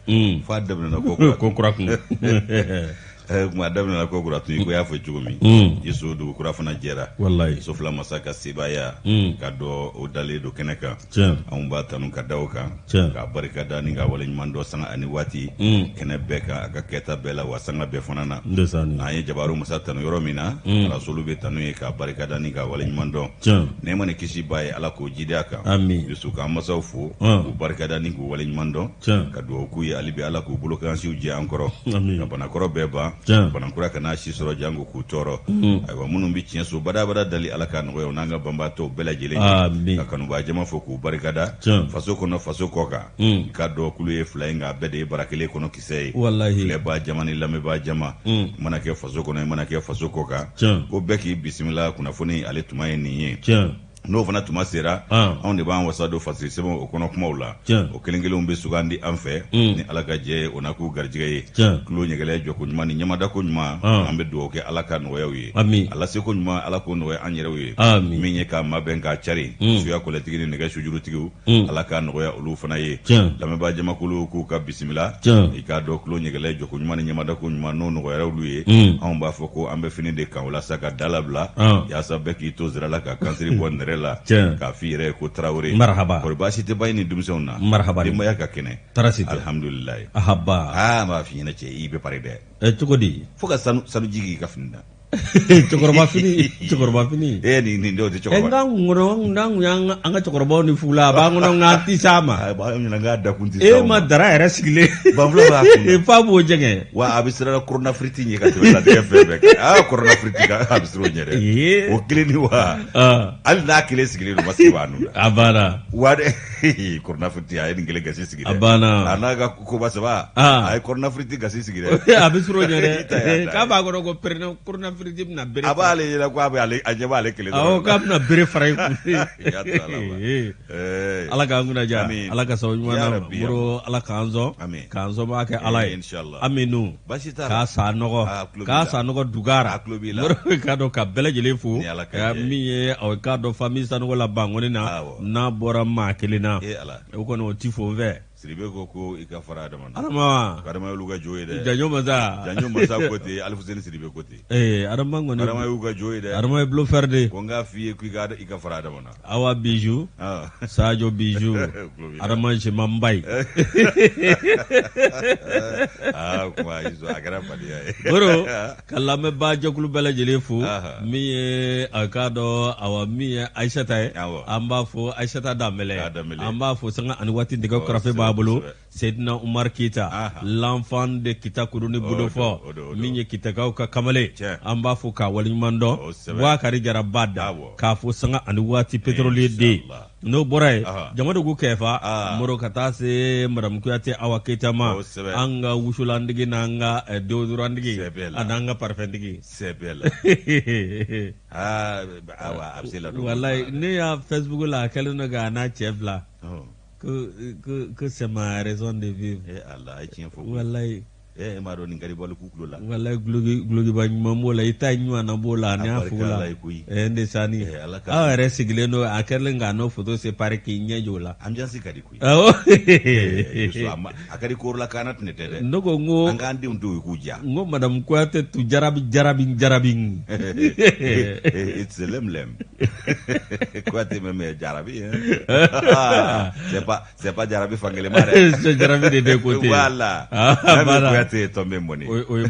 F'a daminɛna ko kura. Ko kura kun. Kuma daminɛna ko kura tun, i ko y'a fɔ cogo min, Yusu, dugu kura fana jɛra. Walayi. Sofila masa ka sebaaya ka dɔn, o dalen don kɛnɛ kan. Anw b'a tanu ka da o kan, k'a barika da ni k'a waleɲuman dɔn sanga ani waati, kɛnɛ bɛɛ kan, a ka kɛta bɛɛ la, wa sanga bɛɛ fana na. N'an ye jabaru masa tanu yɔrɔ min na, rasulu bɛ tanu ye k'a barika da ni k'a waleɲuman dɔn. Nɛɛma ni kisi b'a ye, Ala k'o jidi a kan. Yusu, k'an masaw fo k'u barika da ni k'u waleɲuman dɔn, ka dugawu k'u ye hali bi, Ala k'u bolokansiw jɛ an kɔrɔ, ka banakɔrɔ bɛɛ ban, banakura kana si sɔrɔ janko k'u tɔɔrɔ. Ayiwa, minnu bɛ tiɲɛ so badabada dali, Ala k'a nɔgɔya u n'an ka banbaatɔw bɛɛ lajɛlen ye. Ka kanubaa jama fo k'u barikada, faso kɔnɔ, faso kɔ kan. K'a dɔn kulu ye fila ye, nka a bɛɛ de ye bara kelen kɔnɔ kisɛ ye. Filɛbaa jama ni lamɛnbaa jama, i mana kɛ faso kɔnɔ, i mana kɛ faso kɔ kan, ko bɛɛ k'i bisimila. Kunnafoni ale tuma ye nin ye. N'o fana tuma sera, anw de b'an wasa don fasiri sɛbɛn o kɔnɔ kumaw la. O kelen kelenw bɛ sugandi an fɛ ni Ala ka jɛ ye, o n'a k'u garijɛgɛ ye. Tulo ɲɛgɛlɛ jɔko ɲuman ni ɲamadako ɲuman, an bɛ dugawu kɛ, Ala ka nɔgɔya u ye. A laseko ɲuman, Ala k'o nɔgɔya an yɛrɛw ye. Min ye k'a mabɛn k'a cari, suya kɔlɛtigi ni nɛgɛ sujurutigiw, Ala k'a nɔgɔya olu fana ye. Lamɛnbaa jamakulu k'u ka bisimila. I k'a dɔn tulo ɲɛgɛlɛ jɔko ɲuman ni ɲamadako ɲuman, n'o nɔgɔyara olu ye, anw b'a fɔ ko an bɛ fini de kan walasa ka da labila, yaasa bɛɛ k'i to zira la ka kansiri bɔ nɛrɛ la, k'a f'i yɛrɛ ye ko Tarawele. Marahaba. Kɔri baasi tɛ ba ni denmisɛnw na? Marahaba. Denbaya ka kɛnɛ? Tɔɔrɔ si tɛ. Alihamudulilayi. Ahaba. Aa, n b'a f'i ɲɛna cɛ, i bɛ pari dɛ. Cogo di? Fo ka sanu sanuji k'i ka fini na. Cɛkɔrɔba fini, cɛkɔrɔba fini. E, nin dɔw tɛ cɛkɔrɔba. N'an kun kɔnɔ, n'an kun y'an ka cɛkɔrɔbaw ni fugula, a b'an kɔnɔ, nka an ti s'a ma. A b'an ɲininka k'a dakun tɛ E ma dara yɛrɛ sigilen. Banfula b'a kun. F'a b'o jɛngɛ. Wa a bɛ siran corona firiti ɲɛ ka tɛmɛ latigɛ fɛn bɛɛ kan. Aa, corona firiti kan, a bɛ siran o ɲɛ dɛ. O kelen ni wa. Hali n'a kelen sigilen don, masque b'a nun na. A banna. Wa dɛ, corona firiti, a ye nin kelen gasi sigi dɛ. A banna. A n'a ka koba saba, a ye corona firiti gasi sigi dɛ. A bɛ siran o ɲɛ dɛ, k'a b'a kɔnɔ ko corona firiti bɛna bere. A b'ale ɲɛna ko a bɛ ale, a ɲɛ b'ale kelen dɔrɔn. Awɔ, k'a bɛna bere fara i kun. Ala k'an kunna diya, Ala ka sababu ɲuman d'an ma. Moro, Ala k'an sɔn, k'an sɔnbaa kɛ Ala ye. Aminu. K'a san nɔgɔ, k'a san nɔgɔ dugara. Moro, k'a dɔn ka bɛɛ lajɛlen fo. Min ye aw k'a dɔn famille Sanogo la Bankoni na, n'a bɔra maa kelen na, o kɔni o ti fo n fɛ. Sidibe ko ko i ka fara Adama na. Adama. Adama y'olu ka jo ye dɛ. Janjo masa. Janjo masa ko ten, Alifuseni Sidibe ko ten. Ee, Adama kɔni. Adama y'u ka jo ye dɛ. Adama ye bluffeur de ye. Ko n k'a f'i ye k'i ka i ka fara Adama na. Awa bijou. Ah. Sadio bijou. Adama Jema Mbaye. Ah, kuma a kɛra fadenya ye. Moro, ka lamɛnbaa jɛkulu bɛɛ lajɛlen fo. Min ye a k'a dɔn, awa, min ye Ayisata ye, an b'a fɔ Ayisata Danbɛlɛ, an b'a fɔ sanga ani waati, nɛgɛ karafe b'a bolo, Seydina Umar Keyita, l'enfant de Kita Kuruni Budofɔ, min ye Kitakaw ka kamalen, an b'a fɔ k'a waleɲuman dɔn. Wakari Jara ba da k'a fɔ sanga ani waati, pétrolier den. N'o bɔra yen, jamadugu kɛfa Moro, ka taa se madame Kuyate Awa Keyita ma, an ka wusulantigi n'an ka déodorantigi an'an ka parfumtigi. Walayi, ne y'a Facebook la, a kɛlen don k'a n'a cɛ bila ko c'est ma raison de vivre. Walayi. E m'a dɔn nin ka di bɔli k'u tulo la. Walayi, gulokiba ɲuman b'o la, i ta ɲuman na b'o la, ani a fugu la n de sani aw yɛrɛ sigilen don, a kɛlen k'a n'o photo séparé k'i ɲɛ jɔ o la. Ambiance ka di koyi. Awɔ. A ka di korola kana tɛnɛ tɛ dɛ. Ne ko n ko an k'an denw to yen k'u diya. N ko madame Kuyate tu jarabi jarabi jarabi. It's a lem lem. Kuyate même jarabi. C'est pas jarabi fankelen ma dɛ. C'est jarabi de deux côtés. Voilà. Ah, voilà. Kuyate tombé mɔni. O ye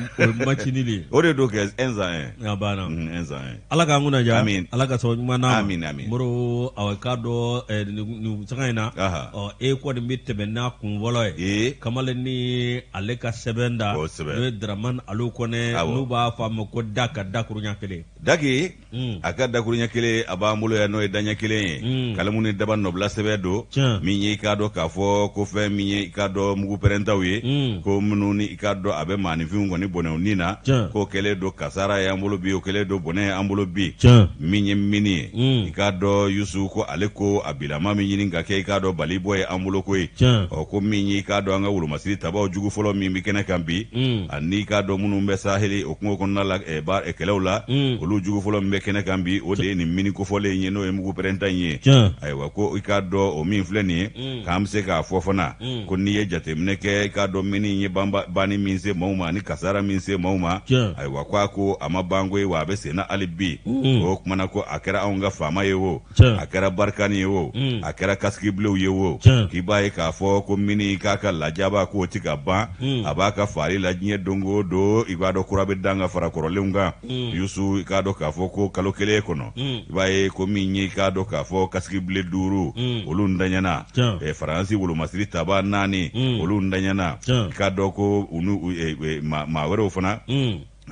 match nul ye. O de don kɛ 1 à 1. A banna. 1 à 1. Ala k'an kunna diya. Amin. Ala ka sababu ɲuman d'an ma. Amin, amin. Moro, awɔ, k'a dɔn nin sanga in na. Ɔ, e kɔni bɛ tɛmɛ n'a kun fɔlɔ ye. Kamalen ni ale ka sɛbɛn da. Kosɛbɛ. N'o ye Dramane Alo Kɔnɛ. N'u b'a fɔ a ma ko da ka dakuruɲa kelen. Daki. A ka dakuruɲɛ kelen a b'an bolo yan, n'o ye daɲɛ kelen ye, kalamu ni daba nɔbila sɛbɛn don. Min ye i k'a dɔn k'a fɔ ko fɛn min ye i k'a dɔn mugu pɛrɛntaw ye, ko minnu ni i k'a dɔn a bɛ maaninfinw kɔni bɔnɛ u ni na, k'o kɛlen don kasara ye an bolo bi, o kɛlen don bɔnɛ ye an bolo bi. Min ye mini ye, i k'a dɔn Yusu, ko ale ko a bilama min ɲini ka kɛ, i k'a dɔn balibɔ ye an bolo ko ye. Ɔ ko min ye, i k'a dɔn, an ka wolomasiri tabaw jugu fɔlɔ min bɛ kɛnɛ kan bi, ani i k'a dɔn minnu bɛ saheli o kungo kɔnɔna la kɛlɛw la, olu jugu fɔlɔ min bɛ kɛnɛ kan bi, o de ye nin mini kofɔlen ye, n'o ye mugu pɛrɛnta in ye. Ayiwa, ko i k'a dɔn o min filɛ nin ye, k'an bɛ se k'a fɔ fana ko n'i ye jateminɛ kɛ, i k'a dɔn mini ye banni min se maaw ma ani kasara min se maaw ma, ayiwa, ko a ko a ma ban koyi, wa a bɛ senna hali bi. O kuma na, ko a kɛra anw ka faama ye o, a kɛra barikani ye o, a kɛra kasikibilenw ye o, k'i b'a ye k'a fɔ ko mini k'a ka lajaba k'o ti ka ban, a b'a ka faali la diɲɛ don o don. I b'a dɔn kura bɛ dan ka fara kɔrɔlenw kan. Yusu, i k'a dɔn k'a fɔ ko kalo kelen kɔnɔ, i b'a ye ko min ye, i k'a dɔn k'a fɔ kasikibilen duuru, olu ntanyana, Faransi wolomasiri taba naani, olu ntanyana, i k'a dɔn ko u maa wɛrɛw fana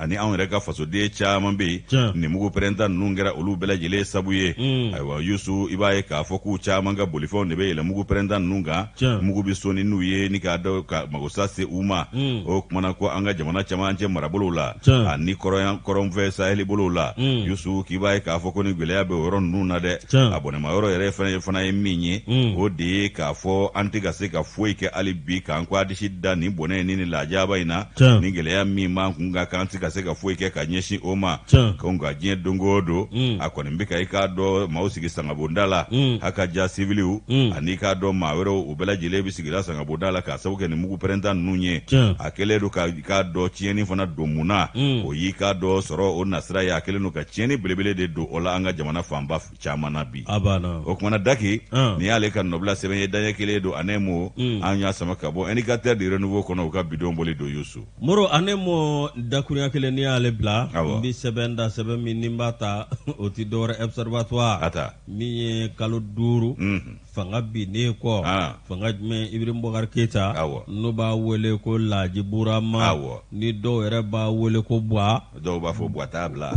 ani anw yɛrɛ ka fasoden caman bɛ yen, nin mugu pɛrɛnta ninnu kɛra olu bɛɛ lajɛlen sabu ye. Ayiwa Yusu, i b'a ye k'a fɔ k'u caman ka bolifɛnw de bɛ yɛlɛn mugu pɛrɛnta ninnu kan, mugu bɛ sonni n'u ye ni k'a dɔn ka magosa se u ma. O kuma na, ko an ka jamana camancɛ marabolow la ani kɔrɔnfɛ saheli bolow la, Yusu, k'i b'a ye k'a fɔ ko ni gɛlɛya bɛ o yɔrɔ ninnu na dɛ. A bɔnɛma yɔrɔ yɛrɛ fana ye min ye, o de ye k'a fɔ an tɛ ka se ka foyi kɛ hali bi k'an ko a disi da nin bɔnɛ ni nin lajaba in na, ni gɛlɛya min b'an kun kan, k'an tɛ ka se ka foyi kɛ ka ɲɛsin o ma. Ko nka diɲɛ don o don, a kɔni bɛ ka, i k'a dɔn, maaw sigi sangabonda la, a ka ja siviliw ani i k'a dɔn maa wɛrɛw, u bɛɛ lajɛlen bɛ sigila sangabonda la k'a sababu kɛ nin mugu pɛrɛnta ninnu ye. A kɛlen don ka, i k'a dɔn, tiɲɛni fana don mun na, o y'i k'a dɔn sɔrɔ o nasira ye, a kɛlen don ka tiɲɛni belebele de don o la an ka jamana fanba caman na bi. O kumana Daki, nin y'ale ka nɔbila sɛbɛn ye, daɲɛ kelen don ANEMO. An y'a sama ka bɔ Indicateur du Renouveau kɔnɔ, u ka bidon boli don Yusu. Moro, ANEMO dakurunya kelen, n'i y'ale bila, n bɛ sɛbɛn da, sɛbɛn min ni n b'a ta, o tɛ dɔwɛrɛ, Observatoire min ye kalo 5 fanga binnen kɔ. Fanga jumɛn? Ibrahim Boubacar Keita, n'o b'a wele ko Laji Burama, ni dɔw yɛrɛ b'a wele ko Buwa. Dɔw b'a fɔ Buwa t'a bila.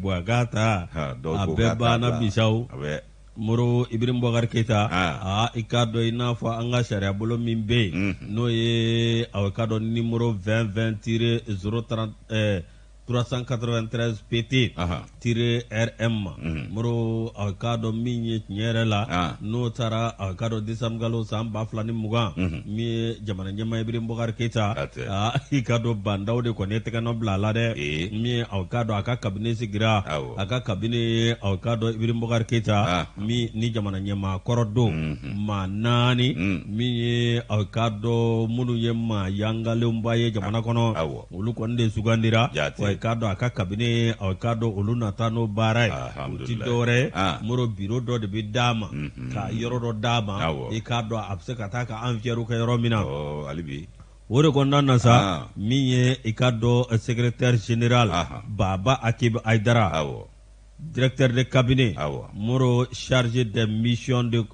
Buwa k'a ta, a bɛɛ banna bisaw. Moro, Ibrahim Boubacar Keita, aa, i k'a dɔn i n'a fɔ an ka sariya bolo min bɛ yen, n'o ye aw k'a dɔn numéro 20 20 tiret 0 30 393 PT tiret RM. Moro, a k'a dɔn min ye tiɲɛ yɛrɛ la, n'o taara, a k'a dɔn décembre kalo san 2020, min ye jamana ɲɛmaa Ibrahim Boubacar Keita, i k'a dɔn Bah N'Daw de kɔni ye tɛgɛnɔ bila a la dɛ. Min ye, a k'a dɔn, a ka cabinet sigira, a ka cabinet, a k'a dɔn Ibrahim Boubacar Keita min ni jamana ɲɛmaa kɔrɔ don, maa naani min ye, a k'a dɔn, minnu ye maa yangalenba ye jamana kɔnɔ, olu kɔni de sugandira. Wa i k'a dɔn a ka cabinet, a k'a dɔn olu na taa n'o baara ye. O ti dɔwɛrɛ ye Moro, biro dɔ de bɛ d'a ma, ka yɔrɔ dɔ d'a ma, i k'a dɔn a bɛ se ka taa ka affaires kɛ yɔrɔ min na. O de kɔnɔna na sa, min ye, i k'a dɔn, secrétaire général Baba Akib Aidara, directeur de cabinet Moro, chargé des missions de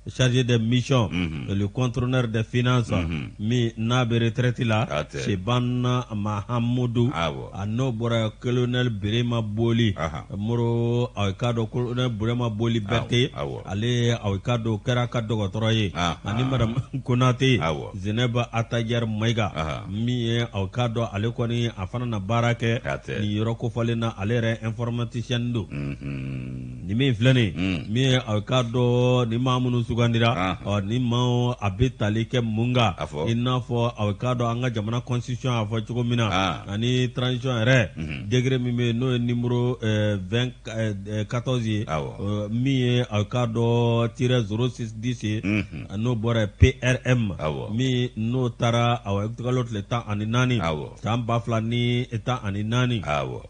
chargé des missions, le contrôleur des finances min n'a bɛ retraite la, Seban Mahamudu. A n'o bɔra, colonel Birema Boli. Moro, a k'a dɔn colonel Birema Boli Berete, ale, a k'a dɔn, kɛra ka dɔgɔtɔrɔ ye, ani madame Konate Zeneba Atajer Mayiga, min ye, a k'a dɔn, ale kɔni a fana na baara kɛ nin yɔrɔ kofɔlen na, ale yɛrɛ informaticien don. Nin min filɛ nin, min ye, a k'a dɔn, ni maa minnu sugandira, ɔ ni maa a bɛ tali kɛ mun kan? I n'a fɔ a k'a dɔn an ka jamana constitution a fɔ cogo min na, ani transition yɛrɛ décret min bɛ yen, n'o ye numéro 14 ye, min ye, a k'a dɔn, tiret 0610 ye, n'o bɔra PRM, min n'o taara kalo tile 14 san 2014,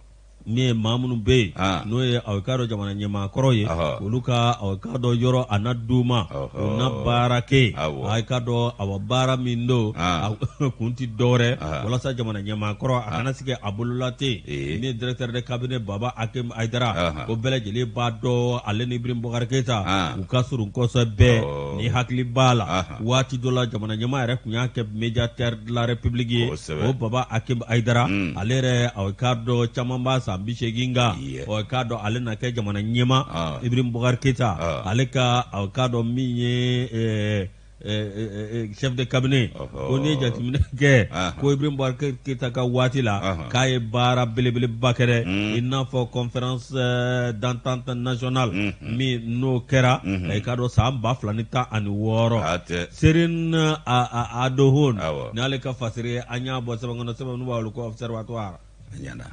min ye maa minnu bɛ yen, n'o ye, aw k'a dɔn, jamana ɲɛmaa kɔrɔ ye, olu ka, aw k'a dɔn, yɔrɔ a na d'u ma, u na baara kɛ. A k'a dɔn, awa, baara min don, a kun tɛ dɔwɛrɛ, walasa jamana ɲɛmaa kɔrɔ a kana sigi a bolola ten. Min ye directeur de cabinet Baba Akim Aidara, ko bɛɛ lajɛlen b'a dɔn ale ni Ibrahim Boubacar Keita u ka surun kosɛbɛ. Ni hakili b'a la, waati dɔ la jamana ɲɛmaa yɛrɛ tun y'a kɛ médiateur de la République ye. O Baba Akim Aidara, ale yɛrɛ, aw k'a dɔn, caman b'a san 80 kan. Ɔ k'a dɔn ale na kɛ jamana ɲɛmaa, Ibrahim Boubacar Keita, ale ka, aw k'a dɔn, min ye chef de cabinet ko n'i ye jateminɛ kɛ ko Ibrahim Boubacar Keita ka waati la k'a ye baara belebeleba kɛ dɛ i n'a fɔ conférence d'entente nationale min n'o kɛra i k'a dɔn san 2016 Serine Adohon n'ale ka fasiri ye an y'a bɔ sɛbɛn kɔnɔ sɛbɛn n'u b'a wele ko Observatoire a ɲɛna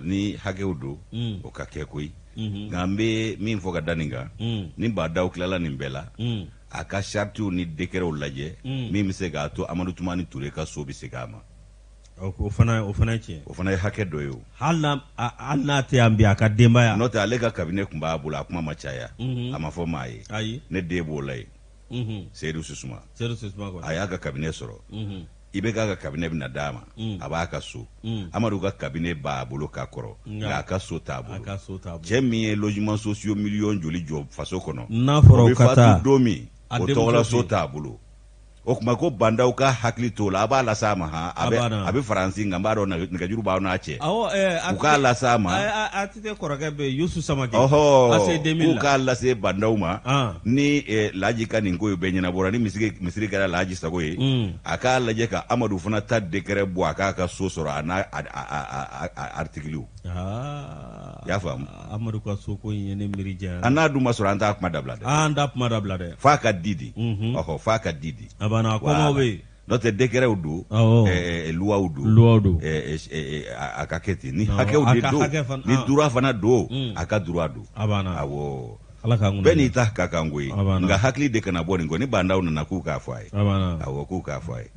ni hakɛw don o ka kɛ koyi nka n bɛ min fɔ ka da nin kan ni Bah N'Daw tilala nin bɛɛ la a ka saritiw ni dekɛrɛw lajɛ min bɛ se k'a to Amadu Tumani Ture ka so bɛ segin a ma o fana o fana ye tiɲɛ o fana ye hakɛ dɔ ye o hali n'a tɛ yan bi a ka denbaya n'o tɛ ale ka kabinɛ tun b'a bolo a kuma ma caya a ma fɔ maa ye ayi ne den b'o la yen Seyidu Susuma a y'a ka kabinɛ sɔrɔ IBK ka kabinɛ bɛna d'a ma a b'a ka so Amadu ka kabinɛ b'a bolo ka kɔrɔ nka a ka so t'a bolo cɛ min ye logements sociaux miliyɔn joli jɔ faso kɔnɔ n'a fɔra o ka taa don min o tɔgɔla so t'a bolo o tuma ko Bah N'Daw ka hakili t'o la a b'a las'a ma han a bɛ Faransi nka n b'a dɔn nɛgɛjuru b'aw n'a cɛ u k'a las'a ma ATT kɔrɔkɛ bɛ Yusu Samakɛ ɔhɔ k'u k'a lase Bah N'Daw ma ni Laji ka nin ko in bɛɛ ɲɛnabɔra ni misiri kɛra Laji sago ye a k'a lajɛ ka Amadu fana ta décret bɔ a k'a ka so sɔrɔ a n'a artikiliw i y'a faamu Amadu ka so ko in ye ne miiri janya an n'a dun ma sɔrɔ an t'a kuma dabila dɛ an t'a kuma dabila dɛ f'a ka di de ɔhɔ f'a ka di de a banna kɔmaw bɛ yen n'o tɛ décretw don luwaw don luwaw don a ka kɛ ten ni hakɛw de don ni droit fana don a ka droit don a banna awɔ ala k'an bɛɛ n'i ta ka kan koyi nka hakili de kana bɔ nin kɔ ni Bah N'Daw nana k'u k'a fɔ a ye awɔ k'u k'a fɔ a ye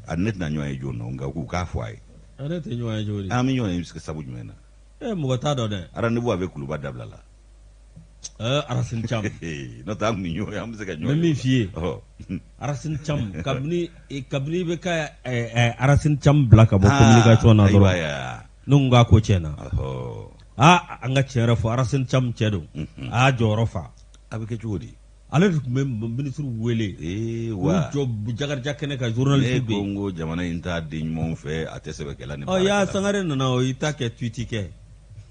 a ne tɛna ɲɔgɔn ye joona nka k'u k'a fɔ a ye ne tɛ ɲɔgɔn ye cogo di an bɛ ɲɔgɔn ye sabu jumɛn na mɔgɔ t'a dɔn dɛ rendez-vous a bɛ kuluba dabila la Arasini Cam n'o tɛ an tun bɛ ɲɔgɔn ye an bɛ se ka ɲɔgɔn ye n bɛ min f'i ye Arasini Cam kabini kabini i bɛ ka Arasini Cam bila ka bɔ communication na dɔrɔn ne ko k'a ko tiɲɛna aa an ka tiɲɛ yɛrɛ fɔ Arasini Cam cɛ don a y'a jɔyɔrɔ fa a bɛ kɛ cogo di ale de tun bɛ minisiriw wele ee wa k'u jɔ Jakarija kɛnɛ kan journaliste bɛ yen ne ko n ko jamana in t'a den ɲumanw fɛ a tɛ sɛbɛkɛla ni baarakɛla ɔ ya Sangare nana o y'i ta kɛ tweet kɛ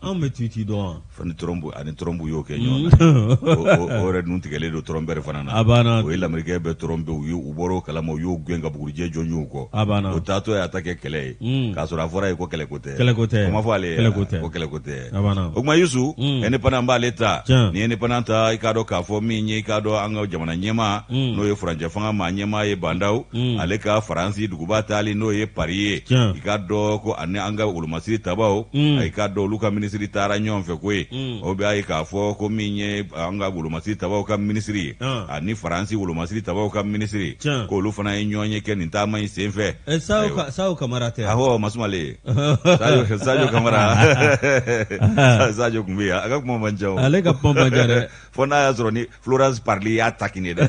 anw bɛ tweet dɔn wa fo ni Trump ani Trump y'o kɛ ɲɔgɔn na o yɛrɛ dun tigɛlen don trompeur fana na a banna o ye lamerikɛn bɛɛ tromper u ye u bɔra o kalama u y'o gɛn ka bugurijɛ jɔnjɔnw kɔ a banna o taatɔ y'a ta kɛ kɛlɛ ye k'a sɔrɔ a fɔra ye ko kɛlɛko tɛ kɛlɛko tɛ o ma fɔ ale ye kɛlɛko tɛ ko kɛlɛko tɛ a banna o tuma Yusu indépendant b'ale ta ni indépendant ta i k'a dɔn k'a fɔ min ye i k'a dɔn an ka jamana ɲɛmaa n'o ye furancɛ fanga maa ɲɛmaa ye Bah N'Daw ale ka Faransi duguba taali n'o ye Paris ye i k'a dɔn ko ani an ka wolomasiri tabaw i k'a dɔn olu ka minisiri taara ɲɔgɔn fɛ koyi o b'a ye k'a fɔ ko min ye an ka wolomasiri tabaw ka minisiri ye ani Faransi wolomasiri tabaw ka minisiri k'olu fana ye ɲɔgɔn ye kɛ nin taama in senfɛ Sajo Kamara tɛ awɔ Masumale Sajo Kamara Sajo tun bɛ yan a ka kuma man ca ale ka kuma man ca dɛ fo n'a y'a sɔrɔ ni Florence Parly y'a taquiner dɛ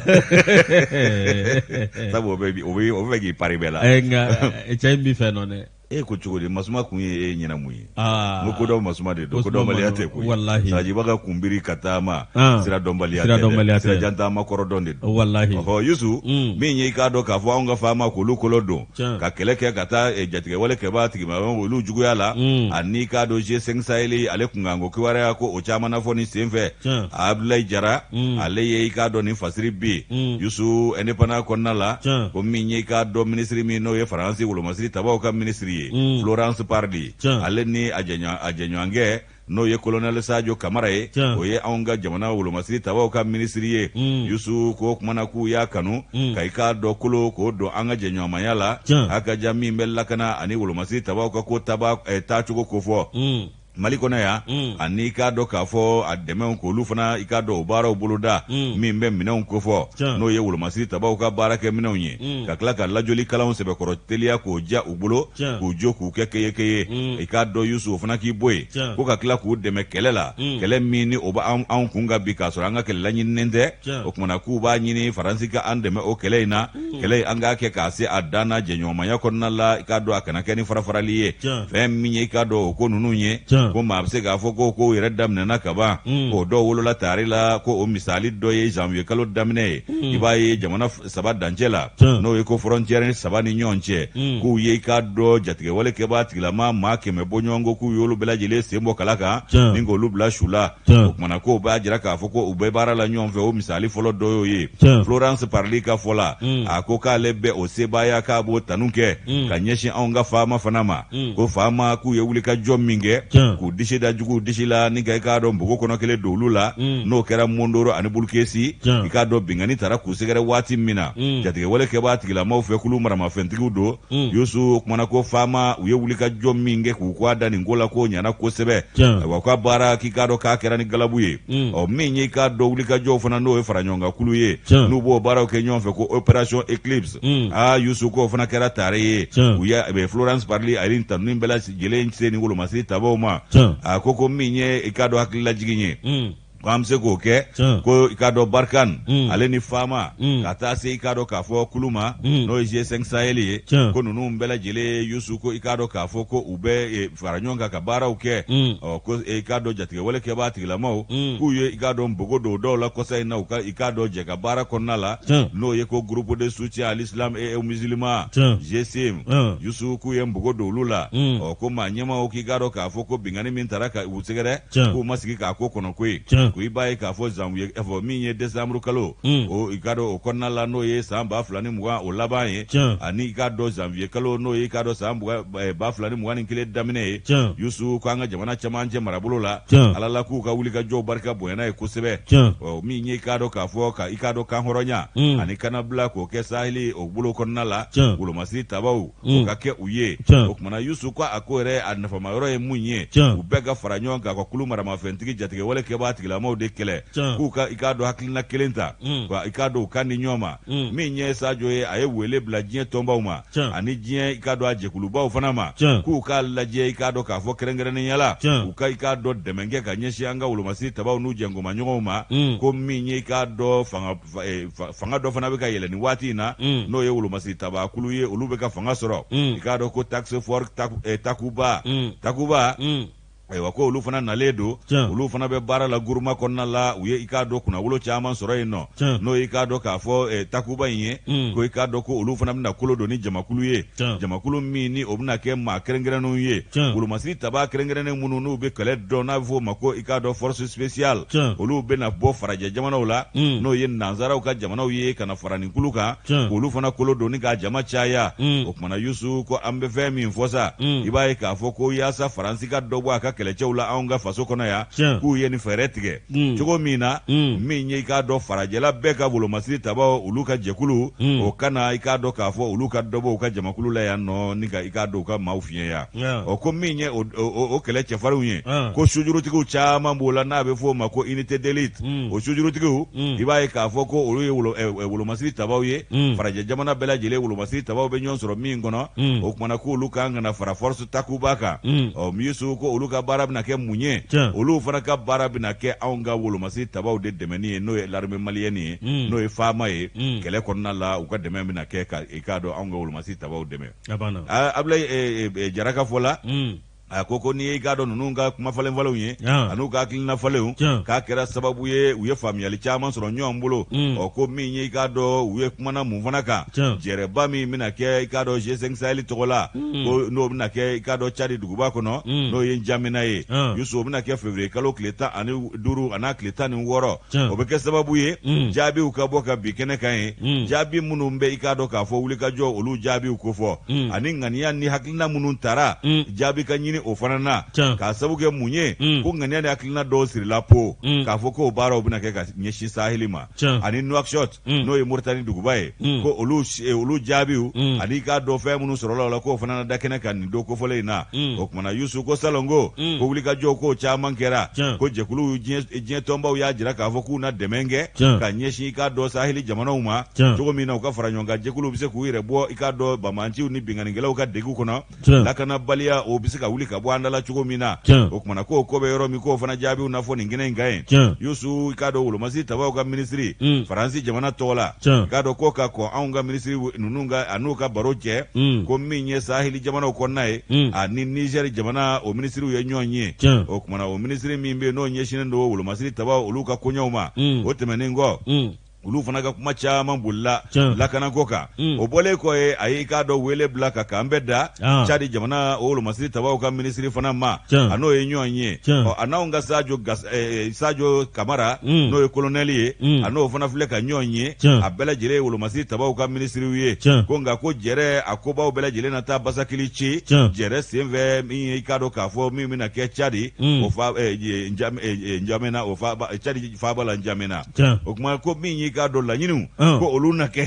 sabu o bɛ fɛ k'i pari bɛɛ la nka cɛ in b'i fɛ nɔ dɛ e ko cogo di Masuma kun ye e ɲɛna mun ye n ko kodɔn Masuma de don kodɔnbaliya tɛ koyi walahi sagajiba ka kunbiri ka taama sira dɔnbaliya tɛ dɛ sira jan taama kɔrɔ dɔn de don walahi ɔhɔ Yusu min ye i k'a dɔn k'a fɔ anw ka faama k'olu kolo don ka kɛlɛ kɛ ka taa jatigɛwale kɛbaa tigima olu juguya la ani i k'a dɔn G5 Sahel ale kunkanko kibaruya ko o caman na fɔ nin senfɛ Abdoulaye Jara ale ye i k'a dɔn nin fasiri bi Yusu indépendant kɔnɔna la ko min ye i k'a dɔn minisiri min n'o ye Faransi wolomasiri tabaw ka minisiri ye Florence Parly ale ni a jɛɲɔgɔnkɛ n'o ye kolonɛli Sajo Kamara ye o ye anw ka jamana wolomasiri tabaw ka minisiri ye Yusu ko kuma na k'u y'a kanu ka i k'a dɔn kolo k'o don an ka jɛɲɔgɔnmaya la a ka ja min bɛ lakana ani wolomasiri tabaw ka ko taacogo kofɔ Mali kɔnɔ yan ani i k'a dɔn k'a fɔ a dɛmɛw k'olu fana i k'a dɔn o baaraw boloda min bɛ minɛnw kofɔ n'o ye wolomasiri tabaw ka baarakɛ minɛnw ye ka tila ka lajɔli kalanw sɛbɛkɔrɔ teliya k'o diya u bolo k'u jo k'u kɛ keyekeye i k'a dɔn Yusu o fana k'i bɔ yen ko ka tila k'u dɛmɛ kɛlɛ la kɛlɛ min ni o bɛ anw kun kan bi k'a sɔrɔ an ka kɛlɛ laɲininen tɛ o tuma na k'u b'a ɲini Faransi ka an dɛmɛ o kɛlɛ in na kɛlɛ in an k'a kɛ k'a se a dan na jɛɲɔgɔnmaya kɔnɔna la i k'a dɔn a kana kɛ ni farafarali ye fɛn min ye i k'a dɔn o ko ninnu ye Ko maa bɛ se k'a fɔ ko kow yɛrɛ daminɛna kaban, k'o dɔw wolola tare la, ko o misali dɔ ye janvier kalo daminɛ ye. I b'a ye jamana saba dancɛ la, n'o ye ko frontière saba ni ɲɔgɔn cɛ, k'u ye i k'a dɔn jatigɛwale kɛbaa tigilama maa 100 bɔɲɔgɔnko, k'u y'olu bɛɛ lajɛlen sen bɔ kala kan ni k'olu bila su la. O kumana k'o b'a jira k'a fɔ ko u bɛ baara la ɲɔgɔn fɛ. O misali fɔlɔ dɔ y'o ye. Florence Parly ka fɔ la, a ko k'ale bɛ o sebaaya, k'a b'o tanu kɛ ka ɲɛsin anw ka faama fana ma, ko faama k'u ye wulikajɔ min kɛ k'u disi da juguw disi la ni ka i k'a dɔn npogo kɔnɔ kelen don olu la, n'o kɛra Mondoro ani Bulukesi. I k'a dɔn binkanni taara k'u sɛgɛrɛ waati min na jatigɛwale kɛbaa tigilamaw fɛ, kulu maramafɛntigiw don. Yusu, o kumana ko faama u ye wulikajɔ min kɛ k'u kɔ da nin ko la, k'o ɲana kosɛbɛ. Ayiwa, ka baara k'i k'a dɔn k'a kɛra ni galabu ye. Ɔ, min ye i k'a dɔn wulikajɔw fana, n'o ye fara ɲɔgɔnkan kulu ye, n'u b'o baaraw kɛ ɲɔgɔn fɛ, ko opération Eclipse, aa Yusu, k'o fana kɛra tare ye. U ye Florence Parly ale ni tanuni bɛɛ lajɛlen se ni wolomasiri tabaw ma. A ko min ye i k'a dɔn hakililajigin ye, ko an bɛ se k'o kɛ, ko i k'a dɔn Barkhane ale ni faama ka taa se i k'a dɔn k'a fɔ kulu ma, n'o ye G5 Sahel ye, ko ninnu bɛɛ lajɛlen, Yusu, ko i k'a dɔn k'a fɔ ko u bɛ fara ɲɔgɔn kan ka baaraw kɛ. Ɔ, ko i k'a dɔn jatigɛwale kɛbaa tigilamaw, k'u ye i k'a dɔn npogo don dɔw la kɔsa in na u ka i k'a dɔn jɛ ka baara kɔnɔna la, n'o ye ko groupe de soutien à l'islam et aux musulmans, GSIM. Yusu, k'u ye npogo don olu la. Ɔ, ko maa ɲɛmaaw k'i k'a dɔn k'a fɔ ko binkanni min taara ka u sɛgɛrɛ, k'u ma sigi k'a ko kɔnɔ koyi. Ko i b'a ye k'a fɔ janvier fɔ min ye décembre kalo o, i k'a dɔn o kɔnɔna la, n'o ye san 2020 o laban ye, ani i k'a dɔn janvier kalo, n'o ye i k'a dɔn san 2021 daminɛ ye, Yusu, ko an ka jamana cɛmancɛ marabolo la, Ala la k'u ka wulikajɔw barika bonyana ye kosɛbɛ. Ɔ, min ye i k'a dɔn k'a fɔ ka i k'a dɔn kanhɔrɔnya ani kanabila k'o kɛ saheli o bolo kɔnɔna la, wolomasiri tabaw o ka kɛ u ye. O kumana Yusu, ko a ko yɛrɛ a nafama yɔrɔ ye mun ye, u bɛɛ ka fara ɲɔgɔn kan ka kulu maramafɛntigi jatigɛwale kɛbaa tigilamaw de kɛlɛ, k'u ka i k'a dɔn hakilina kelen ta, ka i k'a dɔn u kan di ɲɔgɔn ma. Min ye Sajo ye, a ye wele bila diɲɛ tɔnbaw ma ani diɲɛ i k'a dɔn a jɛkulubaw fana ma, k'u k'a lajɛ i k'a dɔn k'a fɔ kɛrɛnkɛrɛnnenya la, u ka i k'a dɔn dɛmɛ kɛ ka ɲɛsin an ka wolomasiri tabaw n'u jɛnkomaɲɔgɔnw ma. Ko min ye i k'a dɔn fanga dɔ fana bɛ ka yɛlɛ nin waati in na, n'o ye wolomasiri tabakulu ye, olu bɛ ka fanga sɔrɔ, i k'a dɔn ko task force Takuba, Takuba. Ayiwa, ko olu fana nalen don, olu fana bɛ baara la Guruma kɔnɔna la. U ye i k'a dɔn kunnawolo caman sɔrɔ yen nɔ, n'o i k'a dɔn k'a fɔ Takuba in ye, ko i k'a dɔn ko olu fana bɛna kolo don ni jamakulu ye, jamakulu min ni o bɛna kɛ maa kɛrɛnkɛrɛnnenw ye, wolomasiri taba kɛrɛnkɛrɛnnen minnu n'u bɛ kɛlɛ dɔn, n'a bɛ f'o ma ko i k'a dɔn force spéciale. Olu bɛna bɔ farajɛ jamanaw la, n'o ye nansaraw ka jamanaw ye, ka na fara nin kulu kan, k'olu fana kolo don ni k'a jama caya. O kumana Yusu, ko an bɛ fɛn min fɔ sa, i b'a ye k'a fɔ ko yaasa Faransi ka dɔ bɔ a ka kɛlɛcɛw la anw ka faso kɔnɔ yan, k'u ye nin fɛɛrɛ tigɛ cogo min na, min ye i k'a dɔn farajɛla bɛɛ ka wolomasiri tabaw olu ka jɛkulu o kana i k'a dɔn k'a fɔ olu ka dɔ bɔ u ka jamakulu la yan nɔ ni ka i k'a dɔn u ka maaw fiɲɛya. Ɔ, ko min ye o kɛlɛ cɛfarinw ye, ko sujurutigiw caman b'o la, n'a bɛ f'o ma ko unité d'élite. O sujurutigiw, i b'a ye k'a fɔ ko olu ye wolomasiri tabaw ye, farajɛ jamana bɛɛ lajɛlen wolomasiri tabaw bɛ ɲɔgɔn sɔrɔ min kɔnɔ. O kumana k'olu kan ka na fara force Takuba kan. Ɔ, Yusu, ko olu ka baara bɛna kɛ mun ye? Olu fana ka baara bɛna kɛ anw ka wolomasiri tabaw de dɛmɛni ye, n'o ye l'armée malienne ye, n'o ye FAMa ye. Kɛlɛ kɔnɔna la, u ka dɛmɛ bɛna kɛ ka i k'a dɔn anw ka wolomasiri tabaw dɛmɛ. Abulayi Jara ka fɔ la, a ko n'i ye i k'a dɔn ninnu ka kuma falen falenw ye an'u ka hakilina falenw, k'a kɛra sababu ye u ye faamuyali caman sɔrɔ ɲɔgɔn bolo. Ɔ, ko min ye i k'a dɔn u ye kumana mun fana kan, jɛrɛba min bɛna kɛ i k'a dɔn G5 Sahel tɔgɔ la, ko n'o bɛna kɛ i k'a dɔn Cadi duguba kɔnɔ, n'o ye Njamena ye, Yusu, o bɛna kɛ février kalo tile 15 an'a tile 16. O bɛ kɛ sababu ye jaabiw ka bɔ ka bin kɛnɛ kan ye, jaabi minnu bɛ i k'a dɔn k'a fɔ wulikajɔ olu jaabiw kofɔ, ani ŋaniya ni hakilina minnu tara, jaabi ka ɲini o fana na. K'a sabu kɛ mun ye? Ko ŋaniya ni hakilina dɔw sirila po k'a fɔ k'o baaraw bɛna kɛ ka ɲɛsin saheli ma ani Nouakchott, n'o ye Moritani duguba ye, ko olu jaabiw ani i k'a dɔn fɛn minnu sɔrɔla o la, k'o fana na da kɛnɛ kan nin don kofɔlen in na. O kumana Yusu, ko salon ko wulikajɔ ko caman kɛra, ko jɛkuluw diɲɛ tɔnbaw y'a jira k'a fɔ k'u na dɛmɛ kɛ ka ɲɛsin i k'a dɔn saheli jamanaw ma, cogo min na u ka fara ɲɔgɔn kan jɛkuluw bɛ se k'u yɛrɛ bɔ i k'a dɔn banbaanciw ni binkannikɛlaw ka degun kɔnɔ, lakanabaliya o bɛ se ka wuli ka ka bɔ an da la cogo min na o kumana k'o ko bɛ yɔrɔ min k'o fana jaabiw na fɔ nin kɛnɛ in kan yen Yusu i k'a dɔn wolomasiri tabaw ka minisiri Faransi jamana tɔgɔ la i k'a dɔn ko ka kɔn anw ka minisiri ninnu ka a n'u ka baro cɛ ko min ye saheli jamanaw kɔnɔna ye ani Nizɛri jamana o minisiriw ye ɲɔgɔn ye o kumana o minisiri min bɛ yen n'o ɲɛsinnen don wolomasiri tabaw olu ka koɲɛw ma o tɛmɛnen kɔ olu fana ka kuma caman bolila lakanako kan mm. o bɔlen kɔ ye a y'i k'a dɔn wele bila ka k'an bɛɛ da ah. cadi jamana o wolomasiri tabaw ka minisiri fana ma a n'o ye ɲɔgɔn ye ɔ a n'anw ka sajo eh, sajo kamara mm. n'o ye kolonɛli ye mm. a n'o fana filɛ ka ɲɔgɔn ye a bɛɛ lajɛlen ye wolomasiri tabaw ka minisiriw ye ko nka ko jɛrɛ a kobaw bɛɛ lajɛlen na taa basakili ci jɛrɛ senfɛ min ye i k'a dɔn k'a fɔ min bɛna kɛ cadi o fa eh, eh, njamena o fa cadi faaba la njamena o kuma ko min y'i k'a dɔn laɲiniw ko olu na kɛ